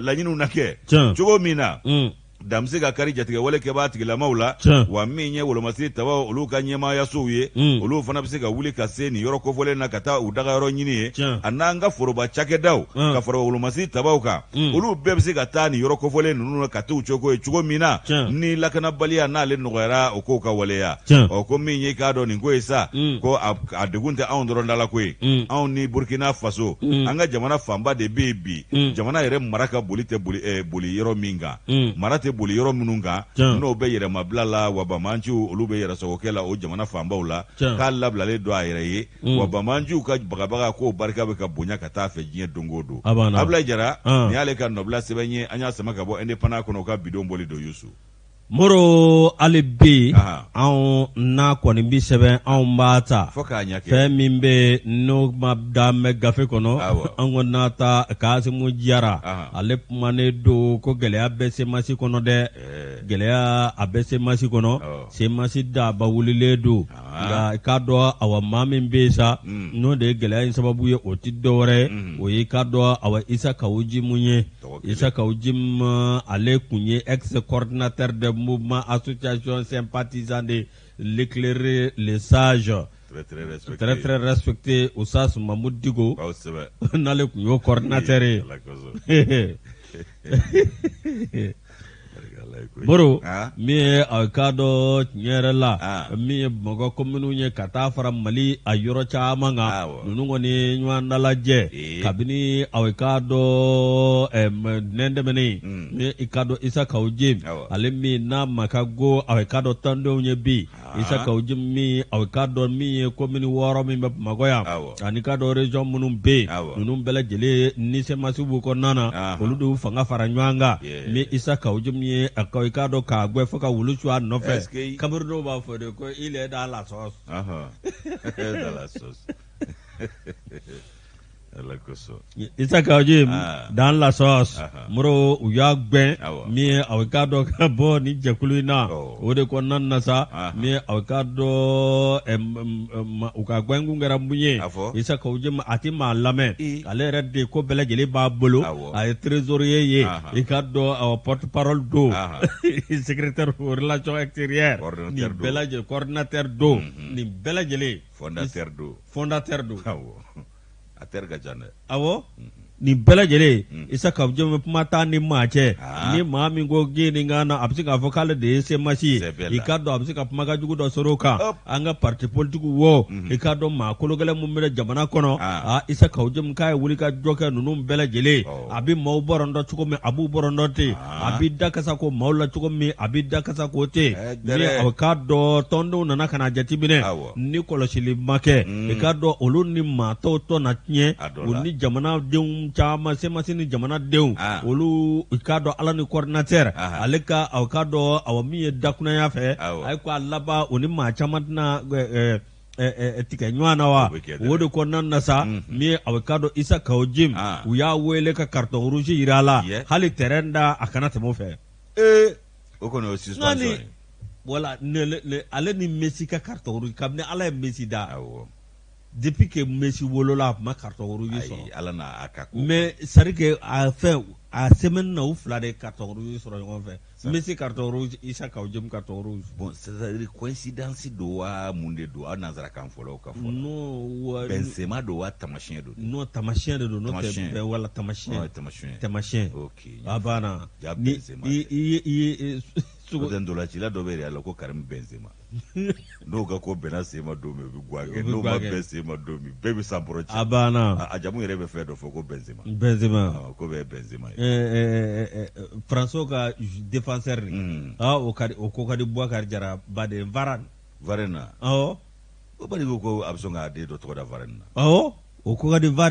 laɲiniw na kɛ cogo min na mm. dan bɛ se ka kari jatigɛwale kɛbaa tigilamaw la wa min ye wolomasiri tabaw olu ka ɲɛmaayasow ye mm. olu fana bɛ se ka wuli ka se nin yɔrɔ kofɔlen na ka taa u dagayɔrɔ ɲini ye a n'an ka foroba cakɛdaw mm. ka fara wolomasiri tabaw kan olu bɛɛ bɛ se ka taa nin yɔrɔ kofɔlen ninnu na ka t'u cogo ye cogo min na ni lakanabaliya n'ale nɔgɔyara o kow ka waleya ɔ ko min ye k'a dɔn nin ko ye sa mm. ko a degun tɛ anw dɔrɔn dala ko ye mm. anw ni burkina faso mm. an ka jamana fanba de bɛ yen bi jamana yɛrɛ mara ka boli tɛ boli, eh, boli yɔrɔ min kan mara tɛ boli yɔrɔ minnu kan n'o bɛ yɛrɛmabila la wa banbaanciw olu bɛ yɛrɛsagokɛ la o jamana fanbaw la k'a labilalen don a yɛrɛ ye wa banbaanciw ka bagabaga k'o barika bɛ ka bonya ka taa fɛ diɲɛ don o don. Abulayi Jara, nin y'ale ka nɔbila sɛbɛn ye, an y'a sama ka bɔ Indépendant kɔnɔ, u ka bidon bɔli don Yusu. Moro hali bi anw n'a kɔni bɛ sɛbɛn anw b'a ta fo k'a ɲɛ kɛ fɛn min bɛ n'o ma dan bɛ gafe kɔnɔ an kɔni n'a ta Kasimu Jara ale kumanen don ko gɛlɛya bɛ CMAS kɔnɔ dɛ gɛlɛya a bɛ CMAS kɔnɔ CMAS daba wulilen don nka i k'a dɔn awa maa min bɛ yen sa mm. n'o de ye gɛlɛya in sababu ye o tɛ dɔwɛrɛ ye mm. o ye i k'a dɔn awa Isa Kawu Jimu ye Isa Kawu Jimu ale tun ye ex coordinateur de mouvement association sympathisant de l'éclairé le sage très très respecté, très, très respecté Oustaz Mahmoud Dicko n'ale tun y'o coordinateur ye Moro min ye a k'a dɔn tiɲɛ yɛrɛ la min ye Bamakɔ kominiw ye ka taa fara Mali a yɔrɔ caman kan ninnu kɔni ɲɔgɔn dalajɛ kabini a k'a dɔn ntɛnɛn tɛmɛnen min i k'a dɔn Isa Kawu Jim ale min n'a ma ka go a k'a dɔn tɔndenw ye bi Isa Kawu Jim min a k'a dɔn min ye komini 6 min bɛ Bamakɔ yan ani k'a dɔn région minnu bɛ yen ninnu bɛɛ lajɛlen ni CMAS b'u kɔnɔna na olu de y'u fanga fara ɲɔgɔn kan min Isa Kawu Jim ye a i k'a dɔn k'a gɛn fo ka wulu su a nɔfɛ Kamerunnɛw b'a fɔ de ko il est dans la sauce. Isa Kawu Jim ah. dans la sauce Moro u y'a gɛn min ye a k'a dɔn ka bɔ ni jɛkulu in na o de kɔnɔna na sa min ye a k'a dɔn u ka gɛnkun kɛra mun ye Isa Kawu Jim a tɛ maa lamɛn ale yɛrɛ de ko bɛɛ lajɛlen b'a bolo a ye trésorier ye i k'a dɔn porte parole don secrétaire aux relations extérieures nin bɛɛ lajɛlen coordinateur don mhm. nin bɛɛ lajɛlen fondateur don fondateur don a teri ka ca dɛ awɔ nin bɛɛ lajɛlen mm. Isa Kawu Jim kuma t'a ni maa cɛ ah. ni maa min ko gin ni kan na a bɛ se k'a fɔ k'ale de ye CMAS ye i k'a dɔn a bɛ se ka kumakan jugu dɔ sɔrɔ o kan an ka parti politique wo mm-hmm. i k'a dɔn maa kologɛlɛn min bɛ jamana kɔnɔ aa ah. Isa Kawu Jim k'a ye wuli ka jɔ kɛ ninnu bɛɛ lajɛlen a bɛ maaw bɔrɔntɔ cogo min a b'u bɔrɔntɔ ten a bɛ da kasa ko maaw la cogo min a bɛ da kasa ko ten eh, ni a k'a dɔn tɔndenw nana ka na jateminɛ ni kɔlɔsili ma kɛ mm. i k'a dɔn olu ni maa tɔw tɔ na tiɲɛ u ni jamanadenw caman CMAS ni jamanadenw ah. olu i k'a dɔn ala ni coordinateur ale ka a k'a dɔn awa min ye dakunaya fɛ a ye ko a laban u ni maa caman tɛna eh, eh, tigɛ ɲɔgɔn na wa o de kɔnɔna na sa mhm. min ye a k'a dɔn Isa Kawu Jim ah. u y'a wele ka carton rouge jira a la hali terrain da a kana tɛmɛ o fɛ. Ee o kɔni o ye suspension ye. Voilà ale ni Messi ka carton rouge kabini Ala ye Messi da. Awɔ. Depuis que Messi wolola a tun ma carton rouge sɔrɔ. Ayi Ala n'a ka ko. Mais c'est à dire que a fɛn a semaine na u fila de ye carton rouge sɔrɔ ɲɔgɔn fɛ. Messi carton rouge Isa Kawu Jim carton rouge. Bon c'est à dire coïncidence don wa mun de don aw nanzarakan fɔlaw ka fɔ la. Non wa. Bɛnsema don wa tamasiyɛn don. Non tamasiyɛn de don n'o tɛ bɛn wala tamasiyɛn. Tamasiyɛn. Tamasiyɛn. Ok. A banna. Ja bɛnsema tɛ. I i i. N'o tɛ ntolacila dɔ bɛ Real la ko Karim Benzema n'o ka ko bɛnna sen ma don min u bɛ guwa kɛ n'o ma bɛn sen ma don min bɛɛ bɛ sanpɔrɔ ci a banna a jamu yɛrɛ bɛ fɛn dɔ fɔ ko Benzema Benzema ko bɛɛ ye Benzema ye Faransiw ka défenseur nin o ka di o ko ka di Boubacar Jara ba de Varane Varane na awɔ o bari ko ko a bɛ sɔn k'a den dɔ tɔgɔ da Varane na awɔ o ko ka di ba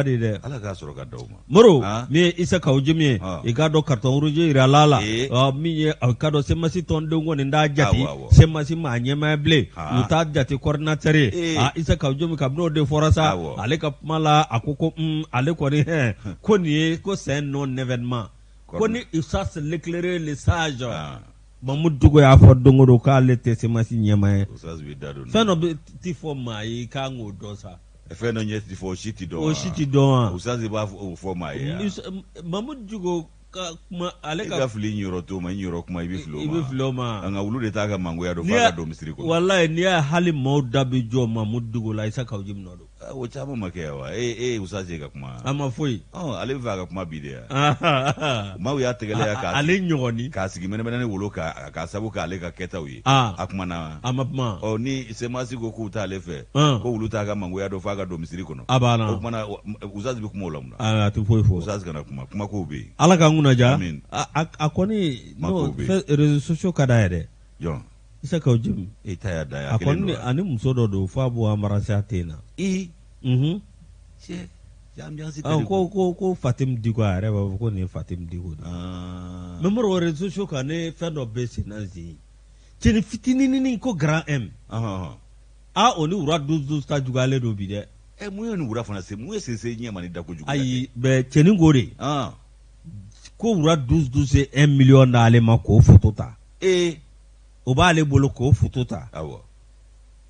de dɛ ala k'a sɔrɔ ka d'aw ma moro min ye isa kawu jimi ye i k'a dɔn carton rouge yirala a la min ye a k'a dɔn semasi tɔndenw kɔni t'a jate semasi maa ɲɛmaa bilen u t'a jate coordinateur ye aa isa kawu jimi kabini o de fɔra sa ale ka kuma la a ko ko ale kɔni hɛn ko nin ye ko c'est un non événement ko ni Oustaz l'éclairé le sage Mamudu Diko y'a fɔ don o don k'ale tɛ semasi ɲɛmaa ye fɛn dɔ bɛ ti fɔ maa ye i kan k'o dɔn sa fɛn dɔ ɲɛ ti fɔ o si ti dɔn o si ti dɔn wa Oustaz b'a fɔ maa ye Mamudu Diko ka kuma ale ka fili i yɔrɔ to ma i yɔrɔ kuma i bɛ fili o ma i bɛ fili o ma nka wulu de t'a ka mangoya dɔn f'a ka don misiri kɔnɔ walayi n'i y'a hali maaw da bɛ jɔ Mamudu Diko la Isa Kawu Jimi nɔ don o caman ma kɛ wa e e Oustaz ka kuma a ma foyi ale bɛ fɛ a ka kuma bi de yan maaw y'a tɛgɛlɛya k'a ale ɲɔgɔnni k'a sigi mɛnɛmɛnɛ ni wolo k'a sabu k'ale ka kɛtaw ye a kumana a ma kuma ɔ ni semasi ko k'u t'ale fɛ ko wulu t'a ka mangoya dɔn f'a ka don misiri kɔnɔ a banna o kumana Oustaz bɛ kuma o la mun na a tɛ foyi fɔ Oustaz kana kuma kuma kow bɛ yen ala k'an kunna diya a kɔni n'o réseaux sociaux ka d'a ye dɛ jɔn Isa Kawu Jimi e ta y'a da ye a kɔni ani muso dɔ don f'a b'u embrasser a ten na ee unhun cɛ ambiance ko ko ko Fatim Diko a yɛrɛ b'a fɔ ko nin ye Fatim Diko de ye mais Modibo réseaux sociaux kan ne fɛn dɔ bɛ sen na zen cɛnin fitinininin ko grand M aa o ni wura 12 12 ta juguyalen don bi dɛ ɛ mun ye nin wura fana se mun ye sen se ɲɛ ma ni da kojugu ayi mais cɛnin ko de ko wura 12 12 ye 1 million d'ale ma k'o photo ta ee o b'ale bolo k'o photo ta awɔ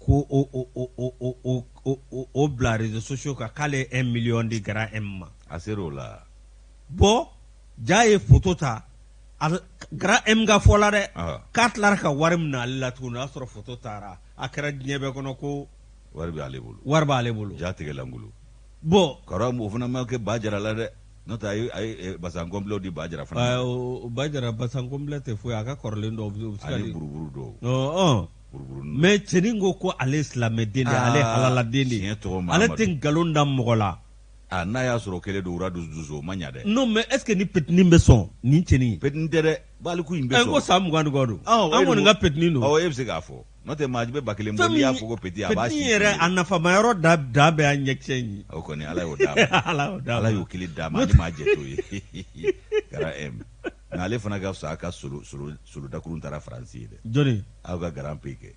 ko o o o o o o o o bila réseaux sociaux kan k'ale ye 1 million di grand M ma a ser'o la bon ja ye photo ta a grand M ka fɔ la dɛ k'a tilara ka wari minɛ ale la tuguni o y'a sɔrɔ photo taara a kɛra diɲɛ bɛɛ kɔnɔ ko wari b'ale bolo wari b'ale bolo ja tigɛ lankolon bon kɔrɔ o fana ma kɛ ba jara la dɛ n'o tɛ a ye basan complet di ba jara fana ba jara basan complet tɛ foyi a ka kɔrɔlen dɔw bɛ se ka ani buruburu dɔw buruburu mais cɛnin ko ko ale ye silamɛden de ye ale ye halaladen de ye tiɲɛ tɔgɔ ma ale tɛ nkalon da mɔgɔ la aa n'a y'a sɔrɔ kelen don wura dusu dusu o ma ɲa dɛ non mais est ce que ni petinin bɛ sɔn nin cɛnin petinin tɛ dɛ baliku in bɛ sɔn ko san 20 ni kɔ don an kɔni ka petinin don awɔ e bɛ se k'a fɔ n'o tɛ maa bɛ 1000 bɔ n'i y'a fɔ ko petit a b'a si yɛrɛ a nafama yɔrɔ da da bɛ a ɲɛkisɛ in ye o kɔni ala y'o d'a ma ala y'o d'a ma ala y'o kelen d'a ma ani maa jɛ t'o ye grand M nka ale fana ka fisa a ka solo solo solo dakurun taara faransi ye dɛ jɔni aw ka grand P kɛ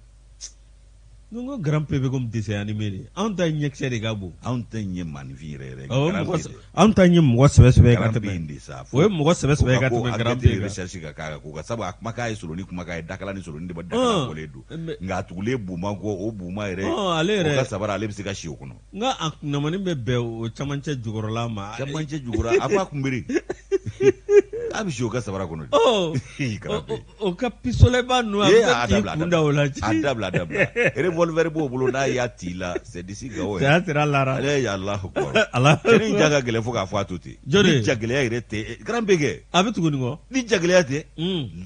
N ko grand P bɛ komi dessin animé de anw ta ɲɛkisɛ de ka bon anw ta ye maaninfin yɛrɛ yɛrɛ anw ta ye mɔgɔ sɛbɛ sɛbɛ ka tɛmɛ o ye mɔgɔ sɛbɛ sɛbɛ ka tɛmɛ grand P kan recherche ka k'a kan ko ka sabu a kumakan ye solonin kumakan ye dakala ni solonin de bɛ dakala bɔlen don nka a tugulen buma kɔ o buma yɛrɛ ale yɛrɛ o ka sabara ale bɛ se ka si o kɔnɔ nka a kunnamani bɛ bɛn o camancɛ jukɔrɔla ma camancɛ jukɔrɔ a b'a kunbere a bɛ si o ka sabara kɔnɔ o ka pistolet ba ninnu a bɛ se k'i kun da o la a dabila a dabila revolver b'o bolo n'a y'a t'i la c'est d'ici Gao saya sira lara ale ye Alahu akibaru ala cɛnin ja ka gɛlɛn fo k'a fɔ a to ten jɔni ni jagɛlɛya yɛrɛ tɛ grand P kɛ a bɛ tugu nin kɔ ni jagɛlɛya tɛ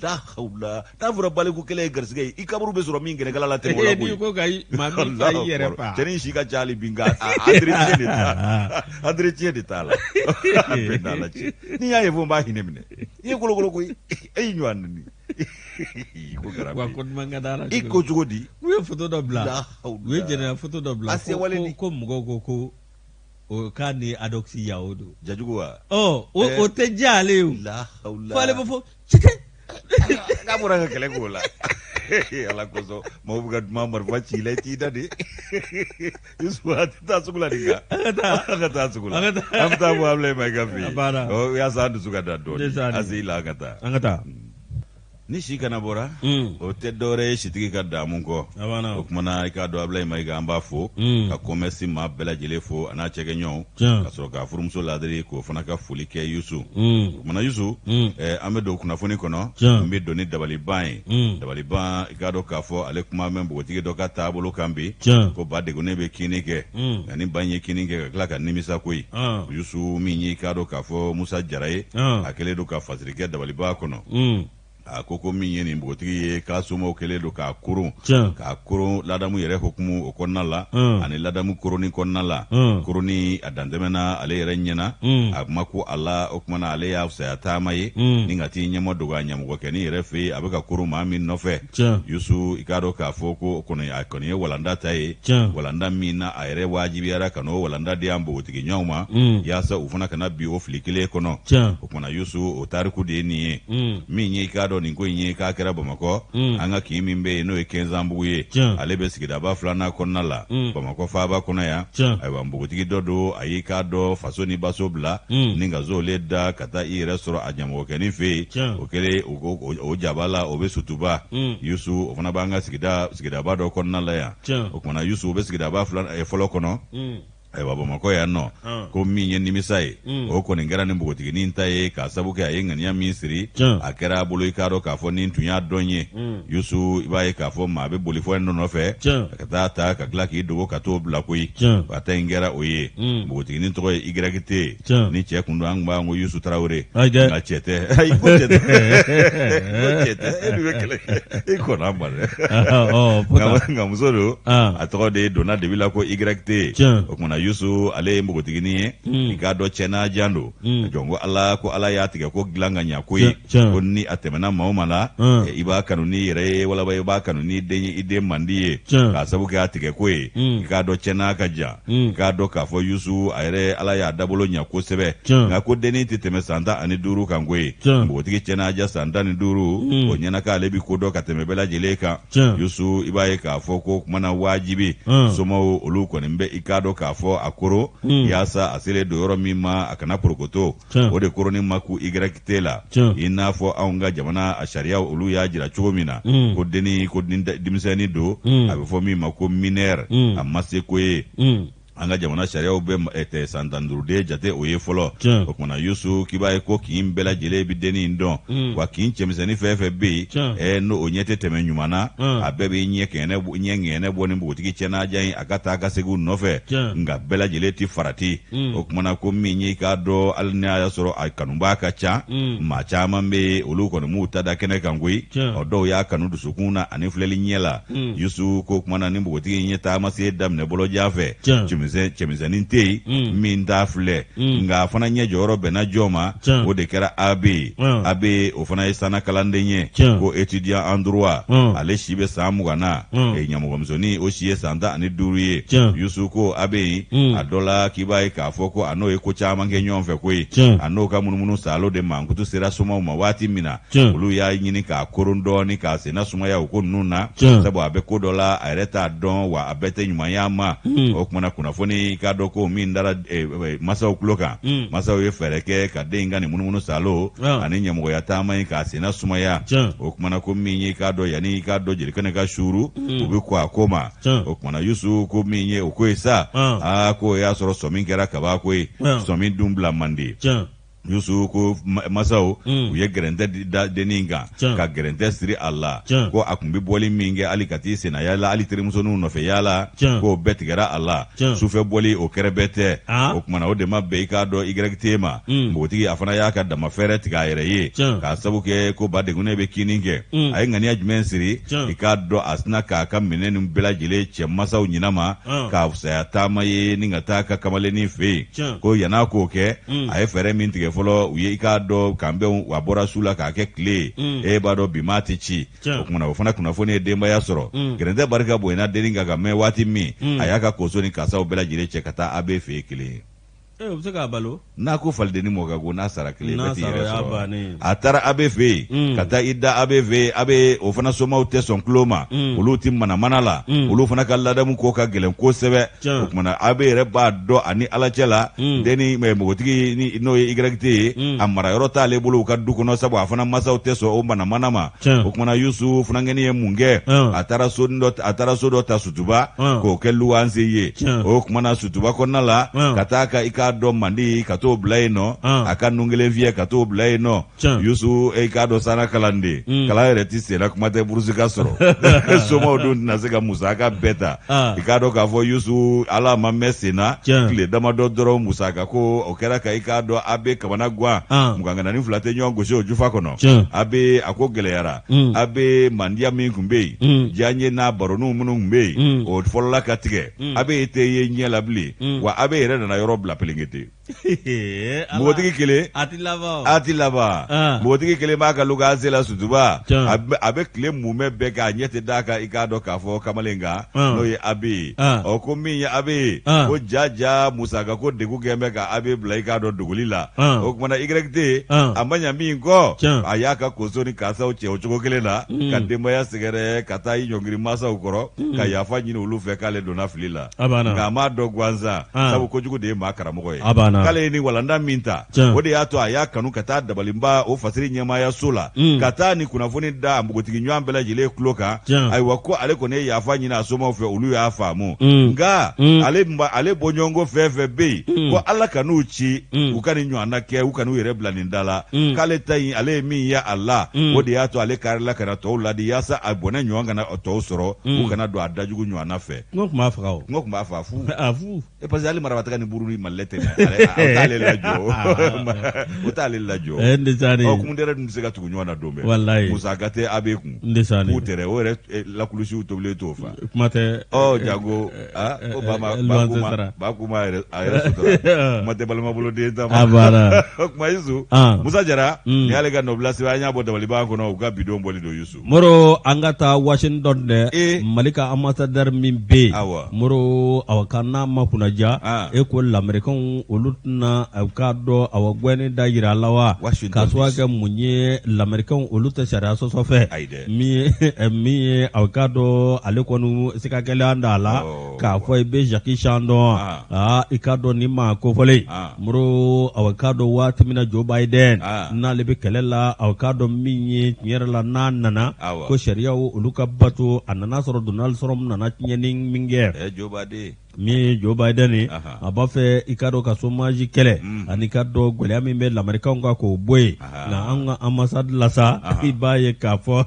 la hawula n'a fɔra baliku kɛlɛ ye garisɛgɛ ye i kaburu bɛ sɔrɔ min gɛnɛkala la tɛmɛ o la koyi n'i ko ka maa min fa i yɛrɛ fa cɛnin si ka ca hali bi nka a entretien de t'a entretien de t'a la a bɛɛ n'a la cɛ n'i y'a ye fo n b'a hinɛ minɛ i ye kolokolo koyi e y'i ɲɔgɔn neni ko grand wa ko duman ka d'a la i ko cogo di u ye foto dɔ bila La hawla. u ye jɛnɛya foto dɔ bila A sewale ni. ko mɔgɔw ko ko o k'a ni Adoxy Yao don jajugu wa ɔ o Eh. o tɛ diya ale ye o la hawla fo ale b'a fɔ cɛ k'a bɔra ka kɛlɛ k'o la ala kosɔn maaw bɛ ka duman marifa ci i la i t'i da de Yusufu a tɛ taa sugu la nin kan an ka taa sugu la An ka taa. an bɛ taa bɔ Abulayi Mayiga fɛ A banna. yen ɔ yaasa an dusu ka da dɔɔnin Ndeysaan. a se la an ka taa an ka taa ni si kana bɔra o tɛ dɔwɛrɛ ye sitigi ka damu kɔ A banna. o kumana i k'a dɔn Abulayi Mayiga an b'a fo ka commerce maa bɛɛ lajɛlen fo a n'a cɛkɛɲɔgɔnw Tiɲɛ. ka sɔrɔ k'a furumuso ladiri k'o fana ka foli kɛ Yusu o kumana Yusu an bɛ don kunnafoni kɔnɔ Tiɲɛ. n bɛ don ni dabaliban ye dabaliban i k'a dɔn k'a fɔ ale kuma mɛn npogotigi dɔ ka taabolo kan bi Tiɲɛ. ko ba degunnen bɛ kinni kɛ nka ni ba in ye kinni kɛ ka tila ka nimisa koyi Yusu min ye i k'a dɔn k'a fɔ Musa Jara ye a kɛlen don ka fasiri kɛ dabaliban kɔnɔ A ko min ye nin npogotigi ye, k'a somaw kɛlen don k'a koron, k'a koron ladamu yɛrɛ hukumu o kɔnɔna la, ani ladamu koroni kɔnɔna la. Koroni a dantɛmɛna ale yɛrɛ ɲɛna, a ma ko a la. O tuma na ale y'a fisaya taama ye ni ka t'i ɲɛmɔ dogo a ɲamɔgɔkɛnin yɛrɛ fɛ yen, a bɛ ka koron maa min nɔfɛ. Yusu, i k'a dɔn k'a fɔ ko kɔni a kɔni ye walanda ta ye, walanda min na a yɛrɛ wajibiyara ka n'o walanda di an npogotigi ɲɔgɔnw ma, yaasa u fana kana bin o fili kelen kɔnɔ. O tuma na Yusu, o tariku de ye nin ye. Min ye i k'a dɔn nin ko in ye k'a kɛra Bamakɔ, an ka kin min bɛ yen n'o ye Kɛnzanbugu ye, ale bɛ sigidaba filanan kɔnɔna la, Bamakɔ faaba kɔnɔ yan. Ayiwa, npogotigi dɔ don, a y'i k'a dɔn faso ni baso bila ni ka zolen da ka taa i yɛrɛ sɔrɔ a ɲamɔgɔkɛnin fɛ yen. O kɛlen o jaba la, o bɛ Sutuba. Yusu, o fana b'an ka sigidaba dɔ kɔnɔna la yan. O tuma na Yusu, o bɛ sigidaba fɔlɔ kɔnɔ. Ayiwa, Bamakɔ yan nɔ, ko min ye nimisa ye, o kɔni kɛra nin npogotiginin ta ye, k'a sabu kɛ a ye ŋaniya min siri, a kɛra a bolo i k'a dɔn k'a fɔ nin tun y'a dɔn ye. Yusu, i b'a ye k'a fɔ maa bɛ bolifɛn dɔ nɔfɛ ka taa ta ka tila k'i dogo ka t'o bila koyi. A ta in kɛra o ye. Npogotiginin tɔgɔ ye YT. Ni cɛ kun don, an tun b'a ko Yusu Tarawele, nka cɛ tɛ. Ayi, ko cɛ tɛ, ko cɛ tɛ. E dun bɛ kɛlɛ kɛ, i kɔnna ma dɛ. Nka muso don, a tɔgɔ de donna dibi la ko YT. O tuma na Yusu, ale ye npogotiginin ye, i k'a dɔn cɛ n'a jan don. Jɔn ko Ala, ko Ala y'a tigɛ ko dilan ka ɲa koyi, ko ni a tɛmɛna maa o maa la, i b'a kanu n'i yɛrɛ ye walaba i b'a kanu n'i den ye, i den man di ye, k'a sabu kɛ a tigɛ ko ye. I k'a dɔn cɛ n'a ka jan. I k'a dɔn k'a fɔ Yusu, a yɛrɛ Ala y'a dabolo ɲa kosɛbɛ. Nka ko dennin tɛ tɛmɛ san 15 kan koyi. Npogotigi cɛ n'a ja san 15, o ɲɛna k'ale bɛ ko dɔn ka tɛmɛ bɛɛ lajɛlen kan. Yusu, i b'a ye k'a fɔ ko kuma na wajibi, somaw olu kɔni bɛ i k'a dɔn k'a fɔ a koron, yaasa a selen don yɔrɔ min ma, a kana porokoto. O de koroni ma ku YT la, i n'a fɔ anw ka jamana a sariya olu y'a jira cogo min na, ko dennin, ko denmisɛnnin don, a bɛ fɔ min ma ko mineur, a ma se ko ye. An ka jamana sariyaw bɛ tɛ san 15 den jate o ye fɔlɔ. O tuma na Yusu, k'i b'a ye ko kin bɛɛ lajɛlen bɛ dennin in dɔn, wa kin cɛmisɛnnin fɛn fɛn bɛ yen, n'o ɲɛ tɛ tɛmɛ ɲuman na, a bɛɛ bɛ ɲɛ ŋɛɲɛ bɔ ni npogotigi cɛ n'a jan ye, a ka taa ka segin u nɔfɛ. Nka bɛɛ lajɛlen tɛ farati. O tuma na ko min ye, k'a dɔn hali n'a y'a sɔrɔ a kanubaa ka ca, maa caman bɛ yen, olu kɔni m'u ta da kɛnɛ kan koyi. Ɔ, dɔw y'a kanu dusukun na ani filɛli ɲɛ la. Yusu, ko kuma na ni npogotigi in ye taamasen daminɛ bolojan fɛ, cɛmisɛnnin tɛ yen min t'a filɛ. Nka a fana ɲɛ jɔyɔrɔ bɛnna jɔn ma? O de kɛra AB ye. AB, o fana ye sanna kalanden ye, ko étudiant en droit. Ale si bɛ san 20 na, ɲamɔgɔmusonin o si ye san 15 ye. Yusu, ko AB yen, a dɔ la k'i b'a ye k'a fɔ ko a n'o ye ko caman kɛ ɲɔgɔn fɛ koyi. A n'o ka munumunu saalo de mankutu sera somaw ma waati min na, olu y'a ɲini k'a koron dɔɔni, k'a senna sumaya o ko ninnu na, sabu a bɛ ko dɔ la, a yɛrɛ t'a dɔn, wa a bɛɛ tɛ ɲumanya ma. O tuma na kunnafoni, k'a dɔn ko min dara masaw tulo kan, masaw ye fɛɛrɛ kɛ ka den in ka nin munumunu saalo ani ɲɛmɔgɔya taama in k'a senna sumaya. O tuma na ko min ye, k'a dɔn yanni k'a dɔn jelikɛnɛ ka suuru, u bɛ kɔn a ko ma. O tuma na Yusu, ko min ye o ko ye sa, aa, ko o y'a sɔrɔ sɔmi kɛra kabako ye, sɔmi dun bila man di. Yusu, ko masaw u ye gɛrɛntɛ da dennin kan, ka gɛrɛntɛ siri a la, ko a tun bɛ bɔli min kɛ, hali ka t'i senna yaala, hali terimusoninw nɔfɛ yaala, k'o bɛɛ tigɛra a la. Sufɛ bɔli, o kɛrɛ bɛɛ tɛ. O tuma na o de ma bɛn i k'a dɔn YT ma. Npogotigi, a fana y'a ka dama fɛɛrɛ tigɛ a yɛrɛ ye, k'a sabu kɛ ko ba degunnen bɛ kinni kɛ. A ye ŋaniya jumɛn siri? I k'a dɔn a sina k'a ka minɛn ninnu bɛɛ lajɛlen cɛ masaw ɲinama ma, k'a fisaya taama ye ni ka taa ka kamalennin fɛ yen. Ko yann'a k'o kɛ, a ye fɛɛrɛ min tigɛ fɔlɔ, u ye i k'a dɔn kanbɛnw, a bɔra su la k'a kɛ tile ye. E b'a dɔn bi maa tɛ ci. O tuma na o fana kunnafoni ye denbaya sɔrɔ. Gɛrɛntɛ barika bonyana dennin kan ka mɛn waati min, a y'a ka koso ni kasaw bɛɛ lajɛlen cɛ ka taa AB fɛ yen kelen ye. O bɛ se k'a balo. N'a ko falidenni mɔ ka go, n'a sara kelen, bɛɛ t'i yɛrɛ sɔrɔ. A taara AB fɛ yen, ka taa i da AB fɛ yen. AB, o fana somaw tɛ sɔn tulo ma, olu tɛ manamana la, olu fana ka ladamu ko ka gɛlɛn kosɛbɛ. O tuma na AB yɛrɛ b'a dɔn ani Ala cɛ la, dennin npogotigi n'o ye YT ye, a mara yɔrɔ t'ale bolo u ka du kɔnɔ, sabu a fana masaw tɛ sɔn o manamana ma. O tuma na Yusu, funankɛnin ye mun kɛ? A taara so dɔ, a taara so dɔ ta Sutuba k'o kɛ luwanse ye. O tuma na Sutuba kɔnɔna la, ka taa ka i k'a k'a dɔn mandi ka t'o bila yen nɔ, a ka nun kelen fiyɛ ka t'o bila yen nɔ. Yusu e k'a dɔn sanna kalanden mm. kalan yɛrɛ tɛ senna, kuma tɛ burusi ka sɔrɔ. Somaw dun tɛna se ka musaka bɛɛ ta. I k'a dɔn k'a fɔ Yusu, ala ma mɛn senna, tile damadɔ dɔrɔn musaka ko o kɛra ka i k'a dɔn abe kamana gan. Muganganani fila tɛ ɲɔgɔn gosi o jufa kɔnɔ. Abe a ko gɛlɛyara. Abe mandiya min tun bɛ yen, diyaɲe n'a baroniw minnu tun bɛ yen, o fɔlɔla ka tigɛ. Abe tɛ ye ɲɛ la bilen, wa abe yɛrɛ nana yɔrɔ bila pelenkete. Npogotigi kelen a ti laban, a ti laban. Npogotigi kelen b'a ka luwanse la Sotuba, a bɛ tile mumɛ bɛɛ kɛ, a ɲɛ tɛ d'a kan i k'a dɔn k'a fɔ kamalen kan, n'o ye abe ye. Ɔ ko min ye abe ye, ko ja ja musaka ko degun kɛlen bɛ ka abe bila i k'a dɔn dogoli la. O kumana YT a ma ɲa min kɔ, a y'a ka koso ni kasaw cɛ o cogo kelen na, ka denbaya sɛgɛrɛ, ka taa i ɲɔngiri mansaw kɔrɔ, ka yafa ɲini olu fɛ k'ale donna fili la. Nka a m'a dɔn gansan, sabu kojugu de ye maa karamɔgɔ ye. K'ale ye ni walanda min ta, o de y'a to a y'a kanu ka taa dabalinba o fasiri ɲɛmaayaso la, ka taa ni kunnafoni da a npogotigi ɲɔgɔn bɛɛ lajɛlen tulo kan. Ayiwa, ko ale kɔni ye yafa ɲini a somaw fɛ, olu y'a faamu. Nka ale bɔɲɔgɔnko fɛn fɛn bɛ yen, ko Ala kan'u ci u ka nin ɲɔgɔnna kɛ, u kan'u yɛrɛ bila nin da la. K'ale ta in, ale ye min ye a la, o de y'a to ale karila ka na tɔw ladi, yaasa a bɔnɛ ɲɔgɔn kana tɔw sɔrɔ, u kana don a dajugu ɲɔgɔnna fɛ. Kungo tun b'a faga o. Kungo tun b'a faga fu. A fu. E parce que hali marabataga ni buru ni malilɛ tɛ o t'ale lajɔ. O t'ale lajɔ. Ɛ n tɛ Ɔ kungudɛrɛ dun tɛ se ka tugu ɲɔgɔn na don bɛɛ. Walayi. Musaka tɛ abe kun. N tɛ sa K'u tɛrɛ o yɛrɛ lakulusiw tobilen t'o fa. Kuma tɛ. Ɔ jago aa ko ba ma ba kuma ba kuma a yɛrɛ sutura. Kuma tɛ balimaboloden ta ma. A banna. O kuma Yusu. Musa Jara. Nin y'ale ka nɔbila sɛbɛn, an y'a bɔ dabaliban kɔnɔ, u ka bidon bɔli don Yusu. Moro, an ka taa Washington dɛ. Ee. Mali ka ambassadeur min bɛ yen. Awɔ. Moro, awa ka n'a ma kunnaja. An. E ko lamɛrikɛnw olu tɛna u k'a dɔn awa gɛnni da jira a la wa? Washington K'a sababu kɛ mun ye, lamɛrikɛnw olu tɛ sariya sɔsɔ fɛ. Ayi dɛ. Min ye min ye aw k'a dɔn ale kɔni siga gɛlɛya da a la. Ɔ. K'a fɔ i bɛ Jackie Chan dɔn wa? An. Aa i k'a dɔn nin maa kofɔlen. An. Moro, aw k'a dɔn waati min na Joe Biden. An. N'ale bɛ kɛlɛ la, aw k'a dɔn min ye tiɲɛ yɛrɛ la n'a nana. Awɔ. Ko sariyaw olu ka bato, a nana sɔrɔ Donald Trump nana tiɲɛni min kɛ. Ɛ Joe Biden. Min ye Joe Biden ye. Ahan. A b'a fɛ i k'a dɔn ka chômage kɛlɛ. Un. Ani k'a dɔn gɛlɛya min bɛ lamɛrikɛnw kan k'o bɔ yen. Ahan. Nka anw ka ambassade la sa. Ahan. I b'a ye k'a fɔ.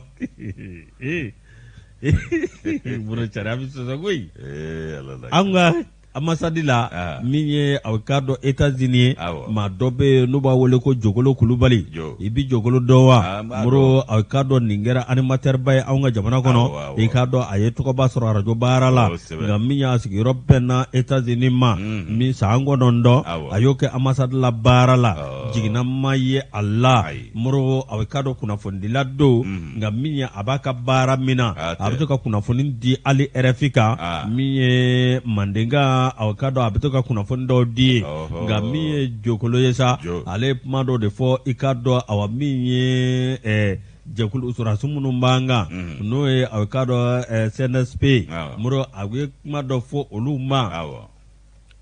Moro, sariya bɛ sɔsɔ koyi. Ee Ala la. An ka ambassade la, Ah. min ye aw k'a dɔn États-Unis ye, Awɔ. maa dɔ bɛ yen n'u b'a wele ko Jogolo Kulubali. Jo. I bɛ Jogolo dɔn wa? Ah, n b'a Moro, aw k'a dɔn nin kɛra animateur ba ye anw ka jamana kɔnɔ. Awɔ, awɔ. I k'a dɔn a ye tɔgɔba sɔrɔ arajo baara la. Kosɛbɛ. Nka min y'a sigiyɔrɔ bɛnna États-Unis ma, min san 9, Awɔ. a y'o kɛ ambassade la baara la. Ɔ. Jiginna ma ye a la. Ayi. Moro, aw k'a dɔn kunnafonidila don, nka min ye a b'a ka baara min na, A a bɛ to ka kunnafoni di hali RFI kan, Ah. min ye mandenkan, aw k'a dɔn a bɛ to ka kunnafoni dɔw di yen. Ɔhɔ. Nka min ye Jokolo ye sa, Jo. ale ye kuma dɔw de fɔ, i k'a dɔn awa min ye jɛkulu sɔrɔdasi minnu b'an kan, n'o ye aw k'a dɔn CNSP, Awɔ. Moro, a ye kuma dɔ fɔ olu ma. Awɔ.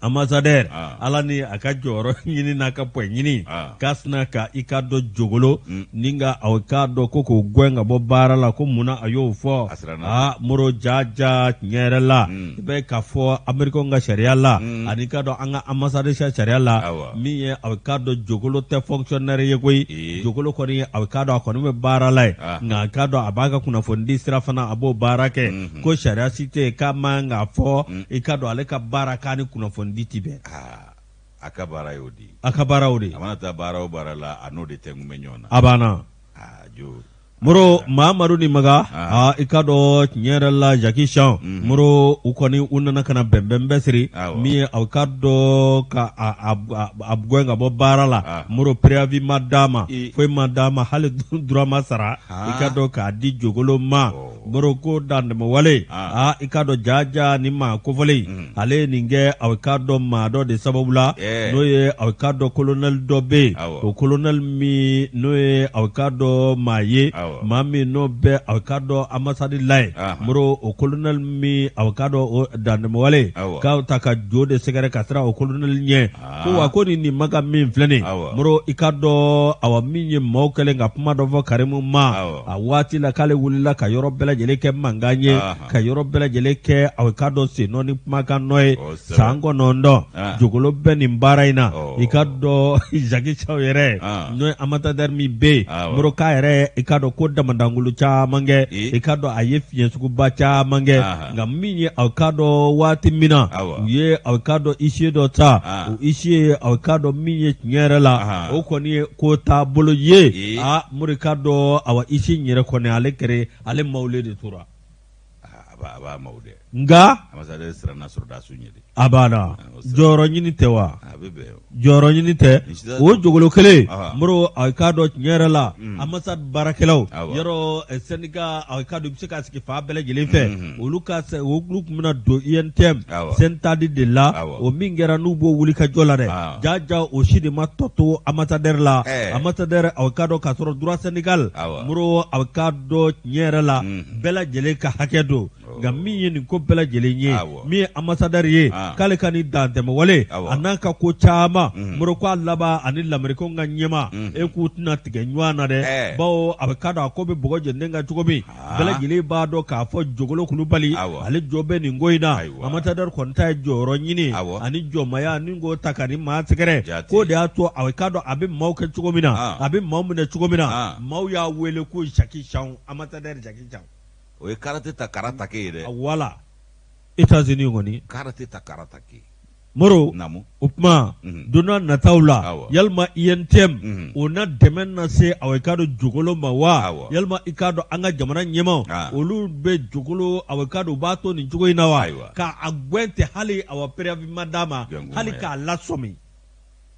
Ambassadeur Ah. ala ni a ka jɔyɔrɔ ɲini n'a ka point ɲini Ah. k'a sina ka i k'a dɔn Jogolo ni ka aw k'a dɔn ko k'o gɛn ka bɔ baara la, ko munna a y'o fɔ. A siranna. Aa Moro, ja ja tiɲɛ yɛrɛ la, i bɛ k'a fɔ Américain ka sariya la, ani k'a dɔn an ka ambassade sariya la, Awɔ. min ye aw k'a dɔn Jogolo tɛ fonctionnaire ye koyi. Ee. Jogolo kɔni, aw k'a dɔn a kɔni bɛ baara la yen, Ah. nka a k'a dɔn a b'a ka kunnafonidi sira fana, a b'o baara kɛ, ko sariya si tɛ yen k'a man k'a fɔ i k'a dɔn ale ka baara k'a ni kunnafonidi ti bɛn. Aa, a ka baara y'o di. A ka baara o de. A mana taa baara o baara la, a n'o de tɛ bɛ ɲɔgɔn na. A banna. Aa Jo. Moro, Mahamadu ni Maga, aa i k'a dɔn tiɲɛ yɛrɛ la Jackie Chan, Moro, u kɔni u nana ka na bɛnbɛn bɛɛ siri, Awɔ. min ye aw k'a dɔn ka a gɛn ka bɔ baara la. Ah. Moro, préavis ma d'a ma, I. foyi ma d'a ma, hali droit ma sara, i k'a dɔn k'a di Jogolo ma. Oh. Moro ko dantɛmɛwale, Ah. aa i k'a dɔn jaja ni maa kofɔlen, ale ye nin kɛ aw k'a dɔn maa dɔ de sababu la, Eh. n'o ye aw k'a dɔn colonel dɔ bɛ yen, Awɔ. o colonel min n'o ye aw k'a dɔn maa ye, Awɔ. maa min n'o bɛ aw k'a dɔn ambassade la yen. Ahan. Moro, o colonel min aw k'a dɔn o dantɛmɛwale, Awɔ. k'aw ta ka jo de sɛgɛrɛ ka siran o colonel ɲɛ, ko wa ko nin Maga min filɛ nin, Awɔ. Moro, i k'a dɔn awa min ye maaw kɛlen ka kuma dɔ fɔ Karimu ma Awɔ. a waati la, k'ale wulila ka yɔrɔ bɛɛ lajɛlen kɛ mankan ye ka yɔrɔ bɛɛ lajɛlen kɛ aw k'a dɔn sennɔ ni kumakan nɔ ye san 9 jogolo bɛ nin baara in na i k'a dɔn Jackie Chaw yɛrɛ n'o ye ambassadeur min bɛ yen Moro k'a yɛrɛ i k'a dɔn ko damadankulu caman kɛ i k'a dɔn a ye fiɲɛ suguba caman kɛ nka min ye aw k'a dɔn waati min na u ye aw k'a dɔn huissier dɔ ta o huissier aw k'a dɔn min ye tiɲɛ yɛrɛ la o kɔni ye ko taabolo ye aa Mori k'a dɔn awa huissier in yɛrɛ kɔni ale kɛra ale mawule de tora a b'a maaw dɛ nka ambassadeur siranna sɔrɔdasiw ɲɛ de a banna jɔyɔrɔ ɲini tɛ wa jɔyɔrɔ ɲini tɛ o jogolo kelen Moro a k'a dɔn tiɲɛ yɛrɛ la ambassade baarakɛlaw yɔrɔ syndicat a k'a dɔn i bɛ se k'a sigi fan bɛɛ lajɛlen fɛ olu ka olu tun bɛna don UNTM Syntade de la o min kɛra n'u b'o wuli ka jɔ la dɛ jaja o si de ma tɔ to ambassadeur la ambassadeur a k'a dɔn k'a sɔrɔ droit syndical Moro a k'a dɔn tiɲɛ yɛrɛ la bɛɛ lajɛlen ka hakɛ don nka min ye nin ko bɛɛ lajɛlen ye min ye ambassadeur ye k'ale ka nin dantɛmɛwale a n'a ka ko caman Moro ko a laban ani lamerikɛnw ka ɲɛmaa e k'u tɛna tigɛ ɲɔgɔn na dɛ bawo a bɛ k'a dɔn a ko bɛ bɔgɔ jeninen kan cogo min bɛɛ lajɛlen b'a dɔn k'a fɔ jogolo kulubali ale jɔ bɛ nin ko in na ambassadeur kɔni ta ye jɔyɔrɔ ɲini ani jɔnmaya ni k'o ta ka ni maa sɛgɛrɛ k'o de y'a to a k'a dɔn a bɛ maaw kɛ cogo min na a bɛ maaw minɛ cogo min na maaw y'a wele ko Jackie Chaw ambassadeur Jackie Chaw o ye karate ta karatake ye dɛ wala États-Unis kɔni karate ta karatake Moro o tuma don nataw la yalima UNTM o na dɛmɛ na se aw k'a dɔn jogolo ma wa yalima i k'a dɔn an ka jamana ɲɛmaaw olu bɛ jogolo aw k'a dɔn u b'a to nin cogo in na wa k'a gɛn tɛ hali awa préavis ma d'a ma hali k'a lasɔmi